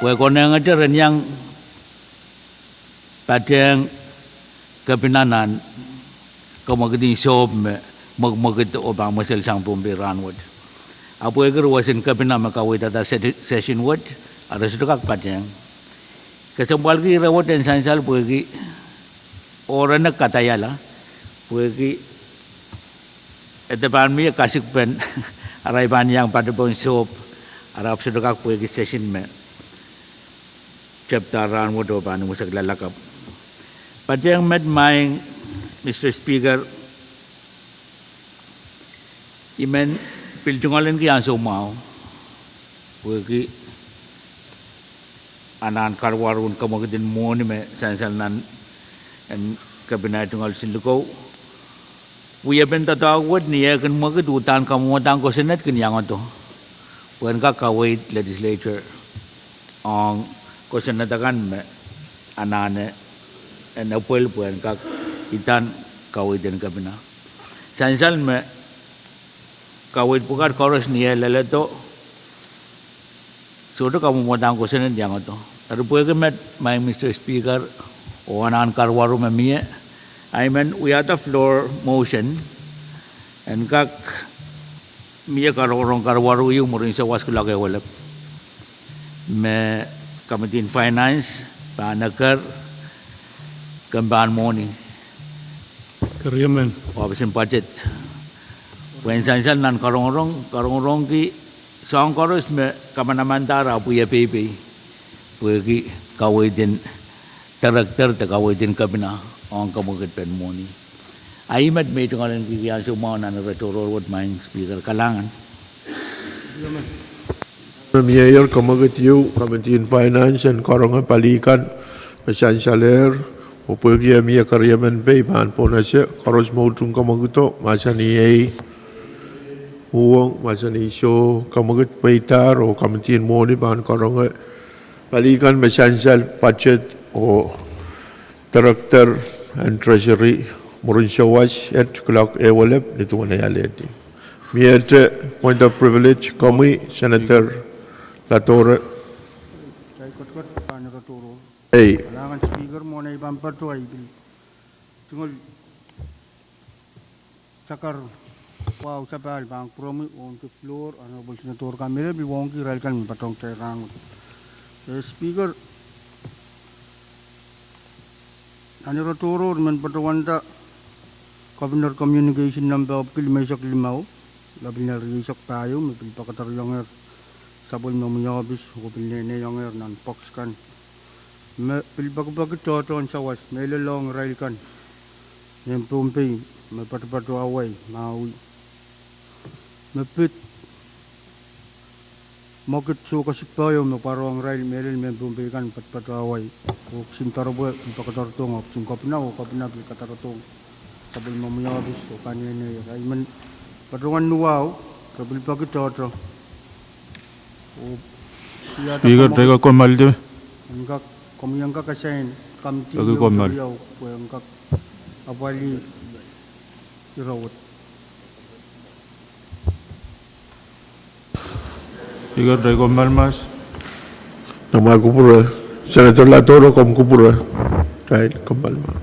pwe konehngete ren iang patohwan kepina nan kamwekid en sohp me mwekmwekid oh pahn mweselsang Pohnpei rahnwet. A pwehki ruwesen kepina me kaweidada session wet, a re sohte kak patohwan. Kesempwalki ire wet en sansal pwehki, oh re nek kadaiala, pwehki e de pahn mie kasikpen arail pahn iang patohwan sohp, a re ahpw sohte kak pwehki session me tepda rahnwet oh pahn imwisek loalokap. Patohwan met, Maing Mister Speaker, I men pil tungoal ahneki ansou mwahu pwehki anahn karwarun kamwekid en mwohni me sansal nan en kepina tungoal sin likou, wiepen doadoahk wet ni eh kin mwekid, uhdahn kamwadang kosonned kin iangodo pwehn kak kaweid legislature ong kosonned akan me anahne en epwel pwehn kak idahn kaweid en kepina. Sansal me kaweid pwukat koaros ni eh leledo, sohte kamwadang kosonned iangodo. Eri pwehki met, Madam Mister Speaker, oh anahn karuwaru me mie, I men wiahda floor motion en kak mie karongorongen karuwaru ieu mwurin sawas kuloak ehu elep me Committee on Finance pahn eker kempen mwohni. Keriemen. Ohpis en budget. Pwehn sansal nan karongorong, karongorongki soahng koaros me kamanamandahr ahpw wie peipei. Pwehki kaweid en director de kaweid en kepina ong kemwekid pen mwohni. Ahi met me I tungoalenki ki ansou mwahu nan ire tohrohr wet, Madam Speaker. Kalahngan. Mie, eri kemwekid ieu, Committee on Finance, en karonge pali kan me sansalehr, oh pwehki e mie keriemen pei pahn pwonese, koaros me utung kemwekido, mahsanih ei, uhwong, mahsanih soh, kemwekid pweidahr, oh committee en mwohni pahn karonge pali kan me sansal budget oh director en Treasury mwurin sawas et kuloak ehu elep ni duwen ei alehdi. Miehte point of privilege, komwi, Senator Latore. Ei. Kalahngan Speaker, mwohn ei pahn patohwan I pil tungoal sakar wahu sapahl pahn kupwuromwi, Honorable Senator kan mehlel, pil wauneki irail kan me patohwan kitail rahnwet. Eh, Speaker, nan ire tohrohr men patohwanda Governor Communication Number epwiki limeisek limau, lapalap rieisek pahieu, me pil pekederiongehr sapwellimomwi ohpis oh pil nehneiiongehr nan box kan, me pil pekipeki tohtohn sawas mehlel ong irail kan mehn Pohnpei me patopato Hawaii, Maui, me pid mwekid soh kesikpeo me pwarohng irail mehlel mehn Pohnpei kan patopato Hawaii. Oh kisin doaropwe pil pekederdohng ohpisin kepina, oh kepina pil kadarodohng sapwellimomwi ohpis oh kanehnehier. Ahi men patohwan ni wahu, re pil peki tohto. Oh Speaker, teke kommoal de. Komwi en kak assign committee ieu pwe en kak apwalih ire wet. Speaker, teke kommoal mas. Nan mwahl kupwure, Senator Latore, komw kupwure. Right, kommoal mas.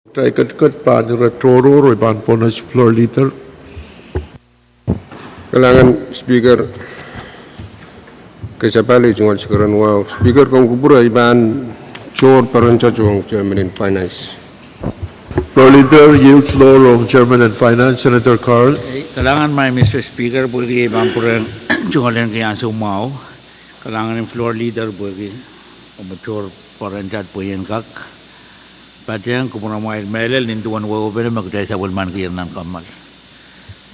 Kitail ketiket pahn ire tohrohr, I pahn pohnese Floor Leader. Kalahngan Speaker, kesempwal, I tungoal sakaran wahu. Speaker, komw kupwure, I pahn tohr perengtah ong Chairman en Finance. Floor Leader yield floor ong Chairman en Finance, Senator Carl. Kalahngan maing Mister Speaker, pwehki I pahn pwurehng tungoal en ki ansou mwahu. Kalahngan en Floor Leader pwehki omw tohr perengtah pwe I en kak patehng kupwuramwail mehlel nin duwen wehwehpene me kitail sapwellimaniki nan kommoal.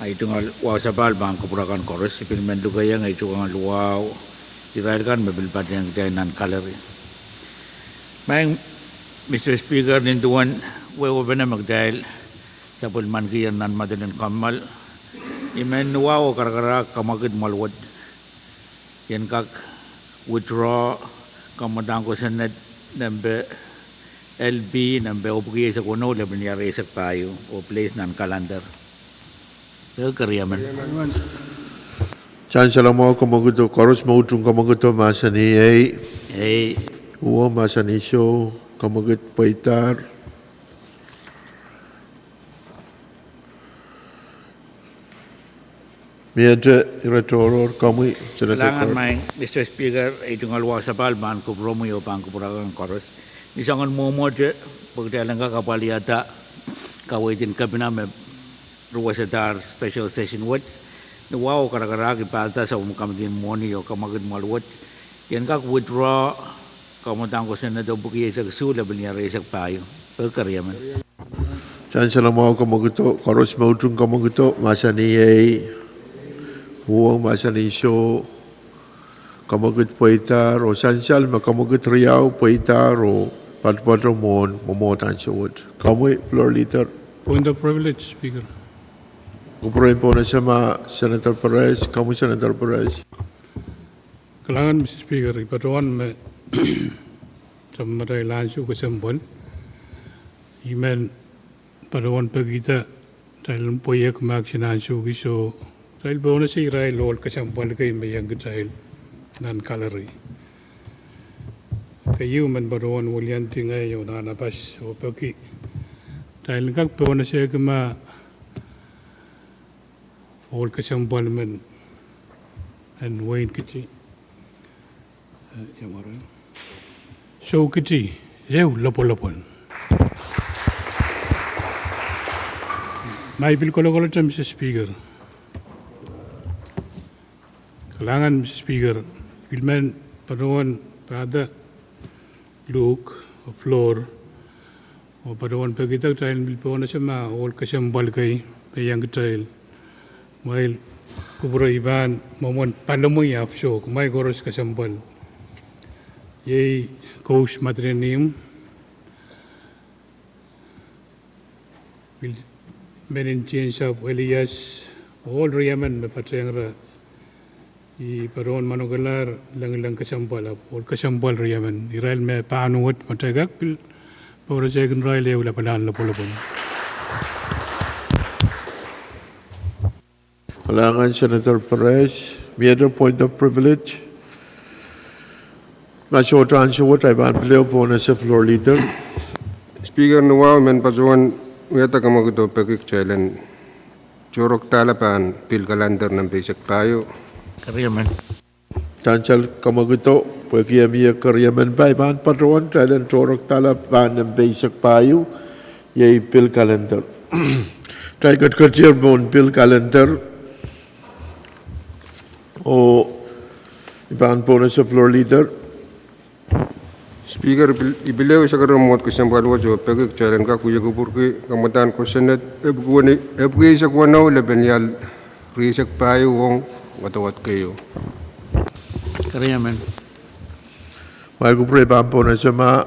I tungoal wahu sapahl pahn kupwur akan koaros, I pil men lukehiong ei tungoal wahu irail kan me pil patehng kitail nan gallery. Maing Mister Speaker, nin duwen wehwehpene me kitail sapwellimaniki nan medil en kommoal, I men wahu oh karakarahk kamwekid mwoal wet I en kak withdraw kamwadahn kosonned nempe L P nempe epwiki eisek weneu lepin iar eisek pahieu oh place nan calendar. Ehu keriemen. Sansal mwahu kamwekid oh koaros me utung kamwekid oh mahsanih ei. Ei. Uwe mahsanih soh, kamwekid pweidahr. Miehte ire tohrohr, komwi Senator Carl. Kalahngan maing Mister Speaker, ei tungoal wahu sapahl pahn kupwuromwi oh pahn kupwur akan koaros. Ni soangen mwomwohte pwe kitail en kak apwalihada kaweid en kepina me ruwesadahr special session wet, ni wahu oh karakarahk I pahlda sapwellimomwi kamwekid mwohni oh kamwekid mwoal wet I en kak withdraw kamwadahn kosonned epwiki eisek isuh lepin iar eisek pahieu. Ehu keriemen. Sansal mwahu kamwekido, koaros me utung kamwekido, mahsanih ei. Uwe mahsanih soh, kamwekid pweidahr, oh sansal me kamwekid riau pweidahr oh poatopoato mwohn mwomwohd ansou wet. Komwi Floor Leader. Point of privilege, Speaker. Kupwuren pohnese ma Senator Perez, komwi Senator Perez. Kalahngan Mister Speaker, I patohwan me sapwellimatail ansou kesempwal. I men patohwan pekihda kitail en pweiek mahk en ansou kiso, kitail pohnese irail ohl kesempwal kei me iang kitail nan gallery. Keieu men patohwan weliandi ngehi oh Nahnapas oh peki kitail en kak pohnese kima ohl kesempwal men en wein Kiti. Soh Kiti, ehu lopwolopwon. Ma I pil kolokolete Mister Speaker. Kalahngan Mister Speaker, I pil men patohwan pahda Luhk oh Floor oh patohwan pekihda kitail en pil pohnese ma ohl kesempwal kei me iang kitail. Kumwail kupwure I pahn mwomwen palemwi ahpw soh, kumwail koaros kesempwal. Iei Kous Madeline Ihmw, pil men en tiensapw Elias, ohl riemen me patehng ira. I patohwan manokelahr lengileng kesempwal ahpw ohl kesempwal riemen, irail me pahn wet me kitail kak pil pohnese kin irail ehu lapalahn lopwolopwon. Kalahngan Senator Perez, miehte point of privilege. Ma sohte ansou wet, I pahn pil ehu pohnese Floor Leader. Speaker, ni wahu I men patohwan wiahda kamwekido peki kitail en tohrohdahla pahn pil calendar nempe eisek pahieu. Keriemen. Sansal kamwekido, pwehki e mie keriemen pwe I pahn patohwan kitail en tohrohdahla pahn nempe eisek pahieu, iei pil calendar. Kitail ketiketier pohn pil calendar. Oh I pahn pohnese Floor Leader. Speaker, I pil, I pil ehu sakaram mwomwohd kesempwal wet oh peki kitail en kak wie kupwurki kamwadahn kosonned epwiki eisek weneu lepin ial rieisek pahieu ong wadawad keieu. Keriemen. Kumwail kupwure I pahn pohnese ma,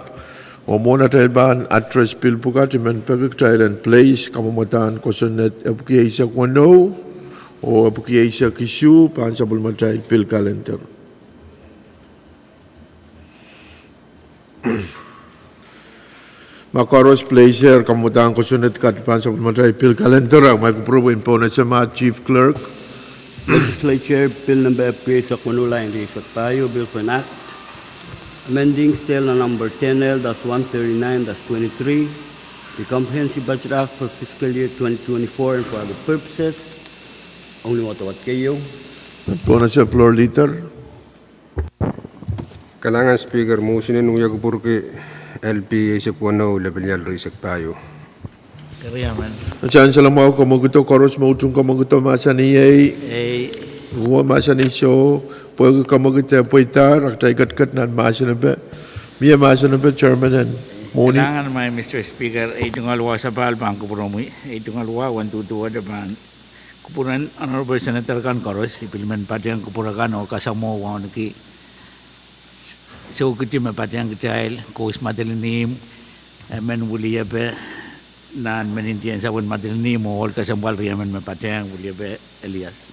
oh mwohn atail pahn address pil pwukat, I men peki kitail en place kamwadahn kosonned epwiki eisek weneu oh epwiki eisek isuh pahn sapwellimatail pil calendar. Ma koaros placer kamwadahn kosonned kat pahn sapwellimatail pil calendar, kumwail kupwure pwe I en pohnese ma Chief Clerk. Legislature, pil nempe epwiki eisek weneu, lain rieisek pahieu, Bills and Act, amending Stale Law Number ten L dash one thirty-nine dash twenty-three, the Comprehensive Budget Act for fiscal year twenty twenty-four and for other purposes. Ong ni wadawad keieu. Pohnese Floor Leader. Kalahngan Speaker, mwohsinen wia kupwurki L P eisek weneu, lepin ial rieisek pahieu. Keriamen. Sansal mwahu, kamwekid koaros me utung kamwekid mahsanih ei. Ei. Uwen mahsanih soh, pwehki kamwekid pweida, rektail ketiket nan mahsen epe. Mie mahsen epe, Chairman, en mwohni. Kalahngan, Madam Mister Speaker, ei tungoal wasapahl pahn kupwuromwi, ei tungoal wa wen duduwehte pahn kupwuren Honorable Senator kan koaros, I pil men patehng kupwur akan oh kasamwo wauneki sohkiti me patehng kitail, Kous Madeline Ihmw, emen Williebe, nan men Indian sapwen Madeline Ihmw, oh ohl kesempwal riemen me patehng Williebe Elias.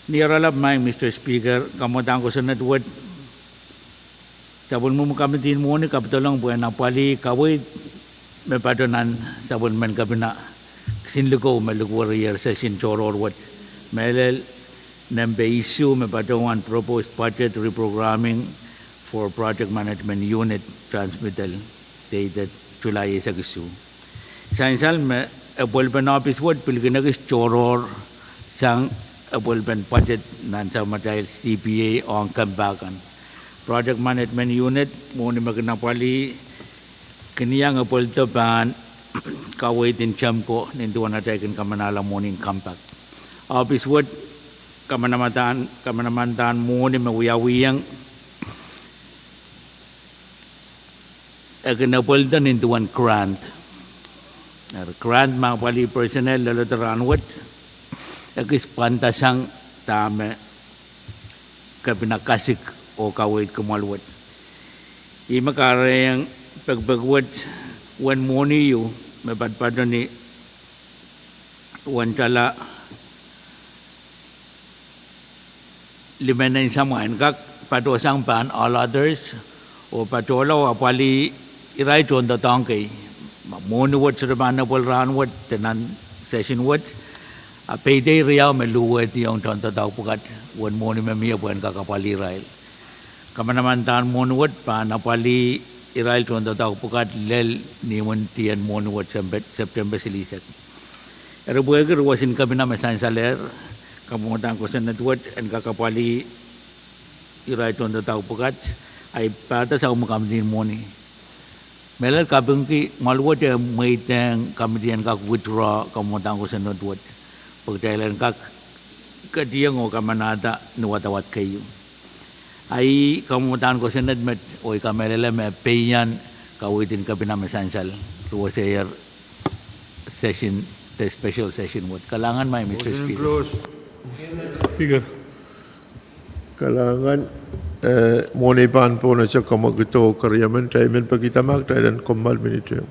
Ni oaralap, Madam Mister Speaker, kamwadang kosonned wet, sapwellimomwi kamidi en mwohni kapidolong pwehn apwalih kaweid me patoh nan sapwellimen kepina kisin likou me likwerih session tohrohr wet, mehlel nempe isuh me patohwan proposed budget reprogramming for project management unit transmittal dated July eisek isuh. Sansal me epwelpen ohpis wet pil kin ekis tohrohr sang epwelpen budget nan samatail C P A ong kempa kan. Project Management Unit mwohni me kin apwalih kin iang epweldo pahn kaweid en temko nin duwen atail kin kamanahla mwohnin compact. Ohpis wet kamanamandan, kamanamandan mwohni me wiawihong e kin epweldo nin duwen grant. Eri grant me apwalih personnel loalatail rahnwet, ekis pwandasang dahme kepina kasik oh kaweid kumwail wet. Ihme kahrehiong pekipek wet uwen mwohni ieu me patopato ni uwen tala limen en samwa en kak patohsang pahn all others, oh patohla oh apwalih irail tohndoadoahk kei. Ma mwohni wet sohte pahn epwel rahnwet de nan session wet, a peidei riau me luhwehdi ong tohndoadoahk pwukat uwen mwohni me mie pwehn kak apwalih irail. Kamanamandan mwohni wet pahn apwalih irail tohndoadoahk pwukat lel ni imwintien mwohni wet September silihsek. Eri pwehki ruwesin kepina me sansalehr, kamwadang kosonned wet en kak apwalih irail tohndoadoahk pwukat, a I pahda sapwellime kamidi en mwohni. Mehlel kapingki, mwahl wet e mweidehng kamidi en kak withdraw kamwadang kosonned wet, pwe kitail en kak ketieng oh kamanahda ni wadawad keieu. A ih kamwadang kosonned met, oh I kamehlele me peian kaweid en kepina me sansal, ruweseier session, de special session wet. Kalahngan, Madam Mister Speaker. Kalahngan, eh, mwohni pahn pohnese kamwekido keriamen, kitail men pekihda ma kitail en kommoal minit ehu.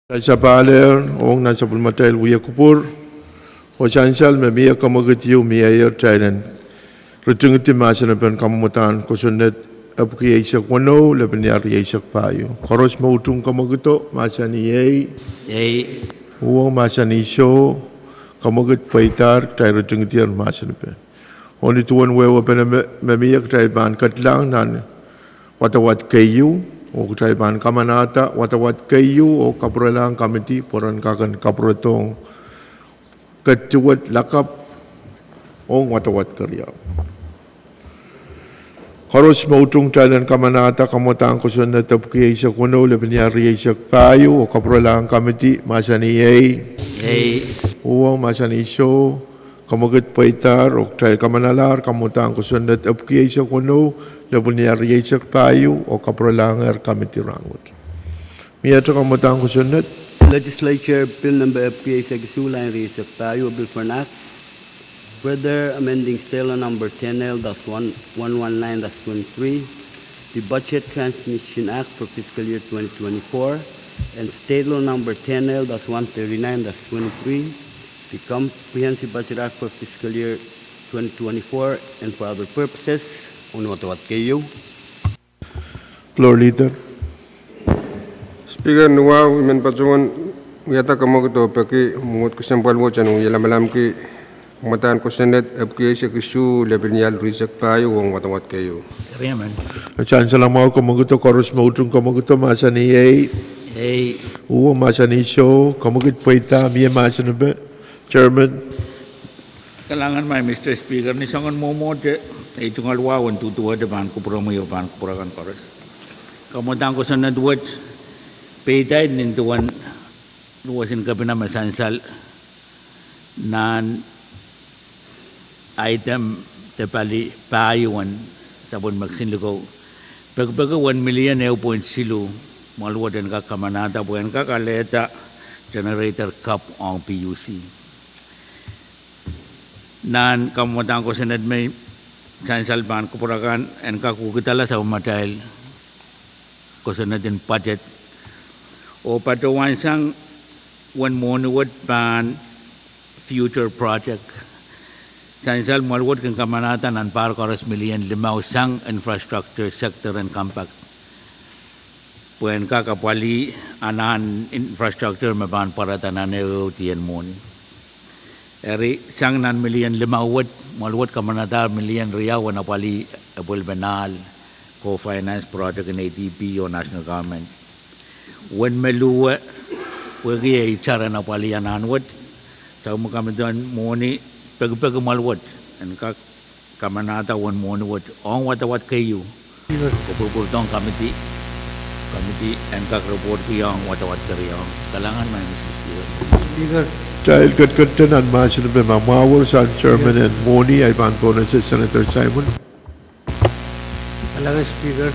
Sansal pahlehr ong nan sapwellimatail wia kupwur, oh sansal me mie kamwekid ieu mieier, kitail en ritingidi mahsen epen kamwadang kosonned epwiki eisek weneu, lepin ial rieisek pahieu. Koaros me utung kamwekido mahsanih ei. Ei. Uhwong mahsanih soh. Kamwekid pweidahr, kitail ritingdier mahsanipe. Oh ni duwen wehwehpen me, me mie, kitail pahn kedlahng nan wadawad keieu, oh kitail pahn kamanahda wadawad keieu oh kapwurelahng komidi pwe ren kak en kapwuredohng ketiket lakapw ong wadawad keriau. Koaros me utung, kitail en kamanahda kamwadahn kosonned epwiki eisek weneu, lepin ial rieisek pahieu, oh kapwurelahng komidi, mahsanih ei. Ei. Uhwong, mahsanih soh. Kamwekid pweidahr, oh kitail kamanalahr kamwadahn kosonned epwiki eisek weneu, lepin ial rieisek pahieu, oh kapwurelahngehr komidi rahnwet. Mie kamwadahn kosonned. Legislature Bill Number epwiki eisek isuh, lain rieisek pahieu, a bill for an act further amending state law number ten L dash one one nine dash twenty-three, the Budget Transmission Act for fiscal year twenty twenty-four, and state law number ten L dash one thirty-nine dash twenty-three, the Comprehensive Budget Act for fiscal year twenty twenty-four, and for other purposes. Uwen wadawad keieu. Floor Leader. Speaker, ni wahu I men patohwan wiahda kamwekid oh peki mwuhd kesempwal wet en wie lamalamki kamwadahn kosonned epwiki eisek isuh, lepin ial rieisek pahieu, ong wadawad keieu. Eri amen. Sansal mwahu, kamwekid. Koaros me utung, kamwekid, mahsanih ei. Ei. Uhwong, mahsanih soh. Kamwekid pweidahr, mie mahsanipe. Chairman. Kalahngan, Madam Speaker, ni soangen mwomwohte, ei tungoal wahu en duduwehte pahn kupwuromwi oh pahn kupwur akan koaros. Kamwadahn kosonned wet peidahr nin duwen luwesin kepina me sansal nan item de pali pahieu en sapwellimatail kin likou. Pekipeki wen milion ehu pwoint siluh mwoahl wet en kak kamanahda pwe en kak alehda generator kapw ong P U C. Nan kamwadahn kosonned me sansal pahn kupwur akan, en kak wekidala sapwellimatail kosonned en budget oh patohwansang wen mwohni wet pahn future project. Sansal mwoahl wet kin kamanahda nan pahr koaros milion limau sang infrastructure sector en compact pwe en kak apwalih anahn infrastructure me pahn pwarada nan ehuehu dien mwohni. Eri sang nan milion limau wet, mwoahl wet kamanahda milion riau en apwalih epwelpen ahl, co-finance project en A D B oh national government. Wen me luwe, pwehki e itar en apwalih anahn wet, sapwellime kamidon mwohni pekipeki mwoahl wet en kak kamanahda wen mwohni wet ong wadawad keieu. Speaker. Kopwurupwurdohng komidi, komidi en kak report kiong wadawad keriau. Kalahngan, Madam Speaker. Speaker. Kitail kedkede nan mahsen en pehn mwahwor sang chairman en mwohni, ahi pahn pohnese Senator Simon. Kalahngan Speaker.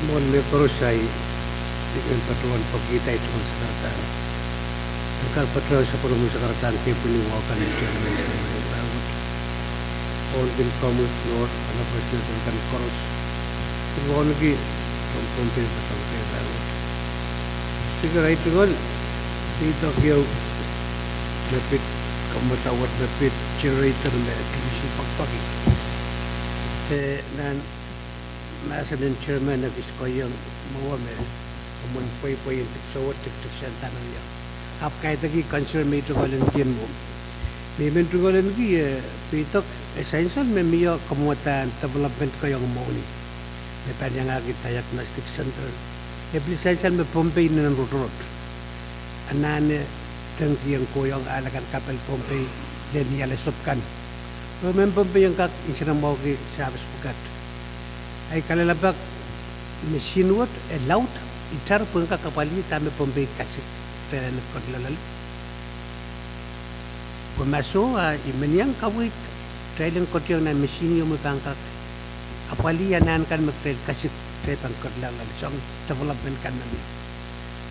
Mwohn mehkoaros ahi, I men patohwan pekihda tungoal sakaradahn, en kak patohwan sapwellimatail sakaradahn kepwini wahu kan en chairman en rahnwet. Ohl kin komwi, Lord, ana president kan koaros, kin wauneki tohn Pohnpei patohwan kei rahnwet. Speaker, ahi tungoal peidek ieu me pid, kamwadahn wet me pid generator me P U C pekipeki. Eh, nan mahsen en chairman e kis kohieng mwowe me, komwen pweipwei en dipwisou wet tikitik sent dahme wia. Ahpw kaidehk concern me I tungoal ahneki mwo. Me I men tungoal ahneki, eh, peidek, eh, sansal me mie kamwadahn development keiong mwohni me pahn iangahki diagnostic center. E pil sansal me Pohnpei inenen rotorot. Anahne dengki en kohiong ahl akan kapil Pohnpei lel ni ale sop kan. Pwe mehn Pohnpei en kak nsenamwahuki service pwukat. Ahi kalelapak machine wet e laud, itar pwe en kak apwalih dahme Pohnpei kasik, pehn en kak loalloale. Pwe ma soh, a I men iang kaweid kitail en kohieng nan machine ieu me pahn kak apwalih anahn kan me kitail kasik, kitail pahn kak loalloale sang development kan me mie.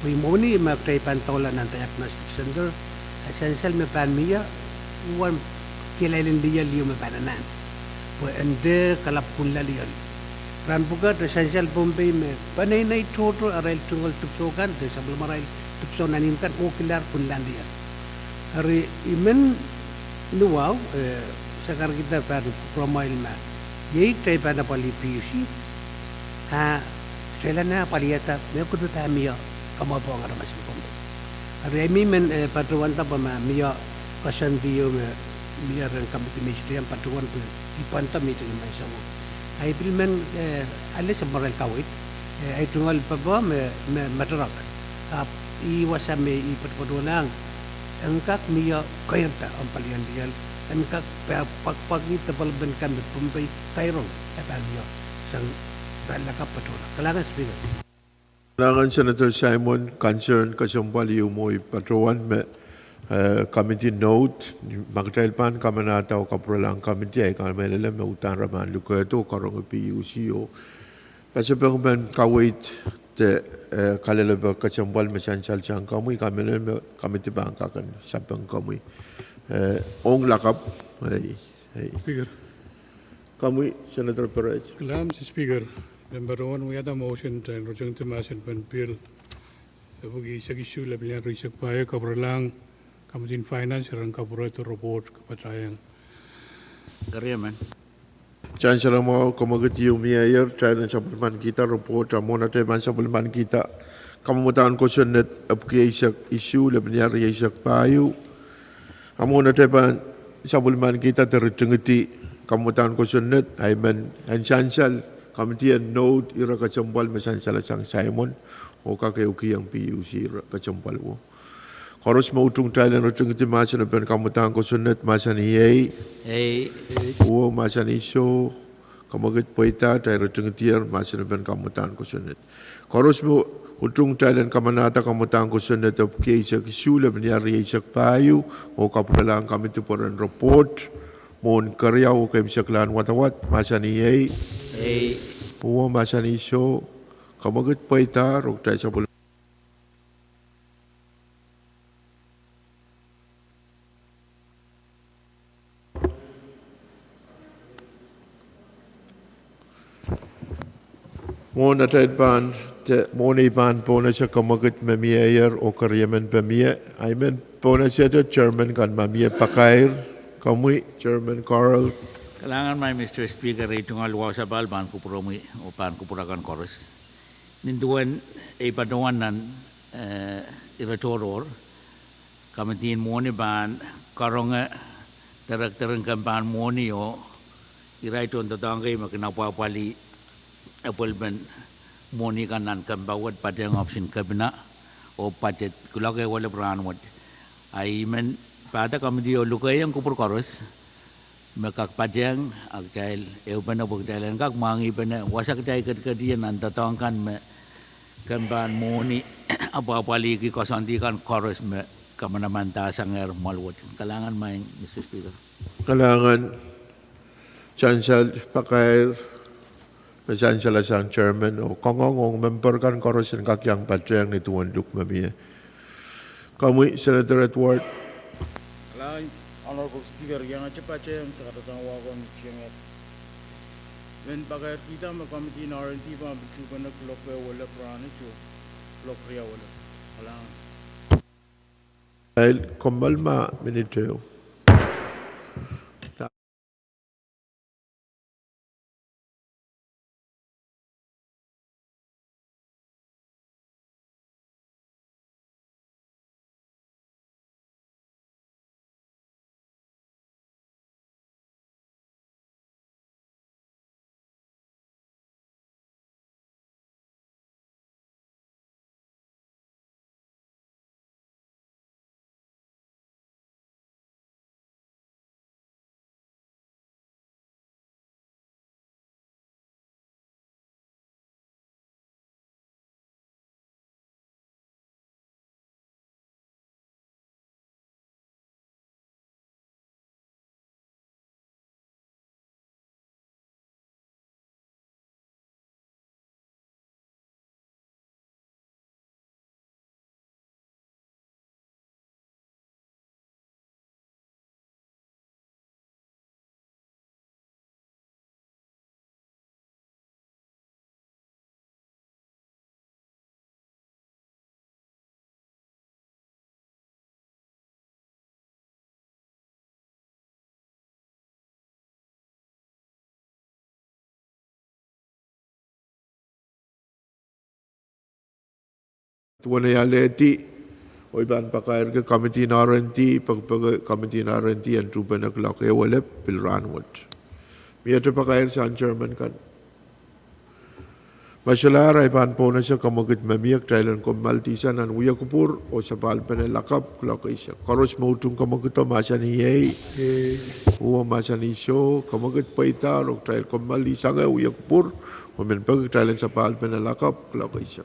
Pwe mwohni me kitail pahn doula nan diagnostic center, a sansal me pahn mie, uwen kihlel en lioal ieu me pahn anahn. Pwe en dehr kalap kunla lioal. Rahn pwukat e sansal Pohnpei me peneinei tohto arail tungoal dipwisou kan, de sapwellimarail dipwisou nan ihmw kan, oh kihlahr kunlahn lioal. Eri I men ni wahu, eh, sakarkihda pahn kupwuromwail ma iei kitail pahn apwalih P U C, a kitail anahne apwalihada mehkot me pahn mie kamwahu pohn aramas en Pohnpei. Eri I men, eh, patohwanda pwe ma mie koasoandi ieu me mie rehn committee me I sohte iang patohwan pwe I pwanda meeting en maing sou. I pil men, eh, ale samwarel kaweid, eh, I tungoal pahpa me, me matarap. Ahpw ih wasa me I patopato nang, en kak mie keirda omw palien dial, en kak pahn pwakpwaki development kan me Pohnpei kairong e pahn mie sang pahn lakapw patohla. Kalahngan Speaker. Kalahngan Senator Simon, concern kesempwal ieu mwo I patohwan me, eh, committee note, ma kitail pahn kamanahda oh kapwurelahng committee, I kamehlele me udahn re pahn lukehdo karonge P U C oh pasapeng pahn kaweid de, eh, kalelapak kesempwal me sansal sang komwi, I kamehlele me committee pahn kak en sapeng komwi. Eh, ong lakapw, eh, Speaker. Komwi, Senator Perez. Kalahngan Mister Speaker, I men patohwan wiahda motion en ritingdi mahsen pen pihl epwiki eisek isuh, lap lien rieisek pahieu, kapwurelahng Committee en Finance ren kapwurehdo report kapatahieng. Keriemen. Sansal mwahu, kamwekid ieu mieier, kitail en sapwellimanikihda report, a mwohn atail pahn sapwellimanikihda kamwadahn kosonned epwiki eisek isuh, lap lien rieisek pahieu. A mwohn atail pahn sapwellimanikihda de ritingidi kamwadahn kosonned, I men en sansal committee en note ire kesempwal me sansalasang Simon, oh kak ehukiong P U C ire kesempwal wo. Koaros me utung kitail en ritingidi mahsen pen kamwadahn kosonned, mahsanih ei. Ei. Uwo, mahsanih soh. Kamwekid pweida, kitail ritingidier mahsen pen kamwadahn kosonned. Koaros me utung kitail en kamanahda kamwadahn kosonned epwiki eisek isuh, lap lien rieisek pahieu, oh kapwurelahng committee pwe ren report mwohn keriau oh keimwseklahn wadawad, mahsanih ei. Ei. Uwo, mahsanih soh. Kamwekid pweida, oh kitail sapwel Mwohn atail pahn, de, mwohn ei pahn pohnese kamwekid me mieier oh keriemen me mie, I men pohnese de chairman kan me mie pakair, komwi Chairman Carl. Kalahngan maing Mister Speaker, ei tungoal wahu sapahl pahn kupwuromwi oh pahn kupwur akan koaros. Nin duwen ei patohwan nan, eh, ire tohrohr, committee en mwohni pahn karonge director en kempahn mwohni oh irail tohndoadoahk kei me kin apwahpwalih apwalipen mwohni kan nan kempa wet, patehng ohpis en kepina oh budget kuloak ehu welep rahnwet. A I men pahda committee oh lukehiong kupwur koaros me kak patehng, a kitail ehupene pwe kitail en kak mwahngihpene wasa kitail ketiket ie nan doadoahk kan me kempahn mwohni apwahpwalihki koasoandi kan koaros me kamanamandasangehr mwoal wet. Kalahngan maing Mister Speaker. Kalahngan sansal pakair me sansalasang chairman oh kangoang ong member kan koaros en kak iang patehng nin duwen luk me mie. Komwi Senator Edward. Kalahngan Honorable Speaker, I iangete patehng sakadadan wahko ni tienged. I men pakairkihda me committee en R and D pahn pil tuhpene kuloak ehu welep rahnwet oh kuloak riau welep. Kalahngan. Ahi, kommoal ma minit ehu. Duwen ei alehdi Oh I pahn pakairki komiti en R and D, pekipeki komiti en R and D en tuhpene kuloak ehu elep pil rahnwet. Miehte pakair sang chairman kan. Me solahr ahi pahn pohnese kamwekid me mie kitail en kommoaldihsang nan wia kupwur oh sapahlpene lakapw kuloak eisek. Koaros me utung kamwekido mahsanih ei, uwe mahsanih soh, kamwekid pweidahr oh kitail kommoaldihsang wia kupwur oh men peki kitail en sapahlpene lakapw kuloak eisek.